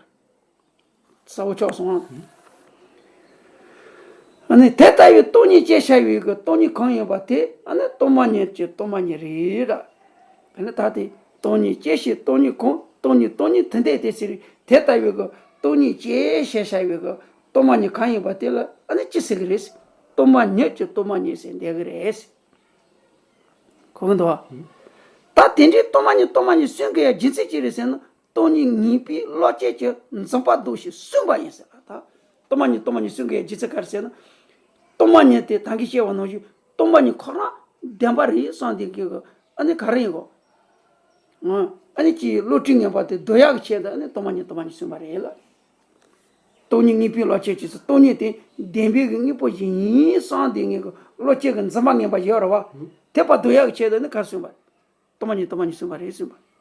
གསལ་པོ་ཆགས་སོང་ཨ། ཨ་ནི་དེ་ལྟ་བུའི་སྟོང་ཉིད་ཅེས་བྱ་བའི་གི་སྟོང་ཉིད་གང་ཡིན་པ་དེ་ཨ་ནི་སྟོང་པ་ཉིད་ཀྱི་སྟོང་པ་ཉིད་རེད་ར། ཨ་ནི་ད་དེ་སྟོང་ཉིད་ཅེས་བྱའི་སྟོང་ཉིད་གང་སྟོང་ཉིད་སྟོང་ཉིད་དེ་འདྲ་དེ་ཟེར་དེ་ལྟ་བུའི་གི་སྟོང་ཉིད་ཅེས་བྱ་བྱ་བའི་གི་སྟོང་པ་ཉིད་གང་ཡིན་པ་དེ་ལ་ཨ་ནི་ཅི་ཟེར་གི་རེད། སྟོང་པ་ཉིད་ཀྱི་སྟོང་པ་ཉིད་ཟེར་འདོད་གི་རེད། གོ་གི་འདུག་བ། ད་དེ་འདྲའི་སྟོང་པ་ཉིད་སྟོང་པ་ཉིད་གསུང་གི་ཡ་རྒྱུ་མཚན་ཅི་རེད་ཟེར་ན། སྟོང་ཉིད་ངེས་པའི་བློ་སྐྱེད་ཀྱི་འཛིན་པ་ལྡོག་ཞིང་གསུངས་པ་ཡིན་ཟེར་ལ། ད་སྟོང་པ་ཉིད་སྟོང་པ་ཉིད་གསུང་གི་ཡ་རྒྱུ་མཚན་ག་རེ་ཟེར་ན། སྟོང་པ་ཉིད་དེ་ད་གིན་བཤད་པ་ནང་བཞིན་སྟོང་པ་ཉིད་ཁོ་རང་བདེན་པ་རེད་བསམ་དེ་གི་ཨ་ནི་ག་རེ་ཡིན་གོ། ཨ་ནི་ཅིག་བློ་གྲོས་ངན་པ་དེ་སྡུག་ཡག་གི་ཆེད་དུ་ཨ་ནི་སྟོང་པ་ཉིད་སྟོང་པ་ཉིད་གསུངས་པ་རེད་ལ། སྟོང་ཉིད་ངེས་པའི་བློ་སྐྱེད་ཀྱི་ཚུལ། སྟོང་ཉིད་དེ་བདེན་པའི་གི་དངོས་པོ་ཞིག་ཡིན་བསམ་དེ་ངེས་ཀྱི་བློ་སྐྱེད་ཀྱི་འཛིན་པ་ངན་པ་ཡོད་རེད་བ། དེ་བ་སྡུག་ཡག་གི་ཆེད་དུ་ནི་ག་རེ་གསུངས་པ། སྟོང་པ་ཉིད་སྟོང་པ་ཉིད་གསུངས་པ་རེད་གསུངས་པ།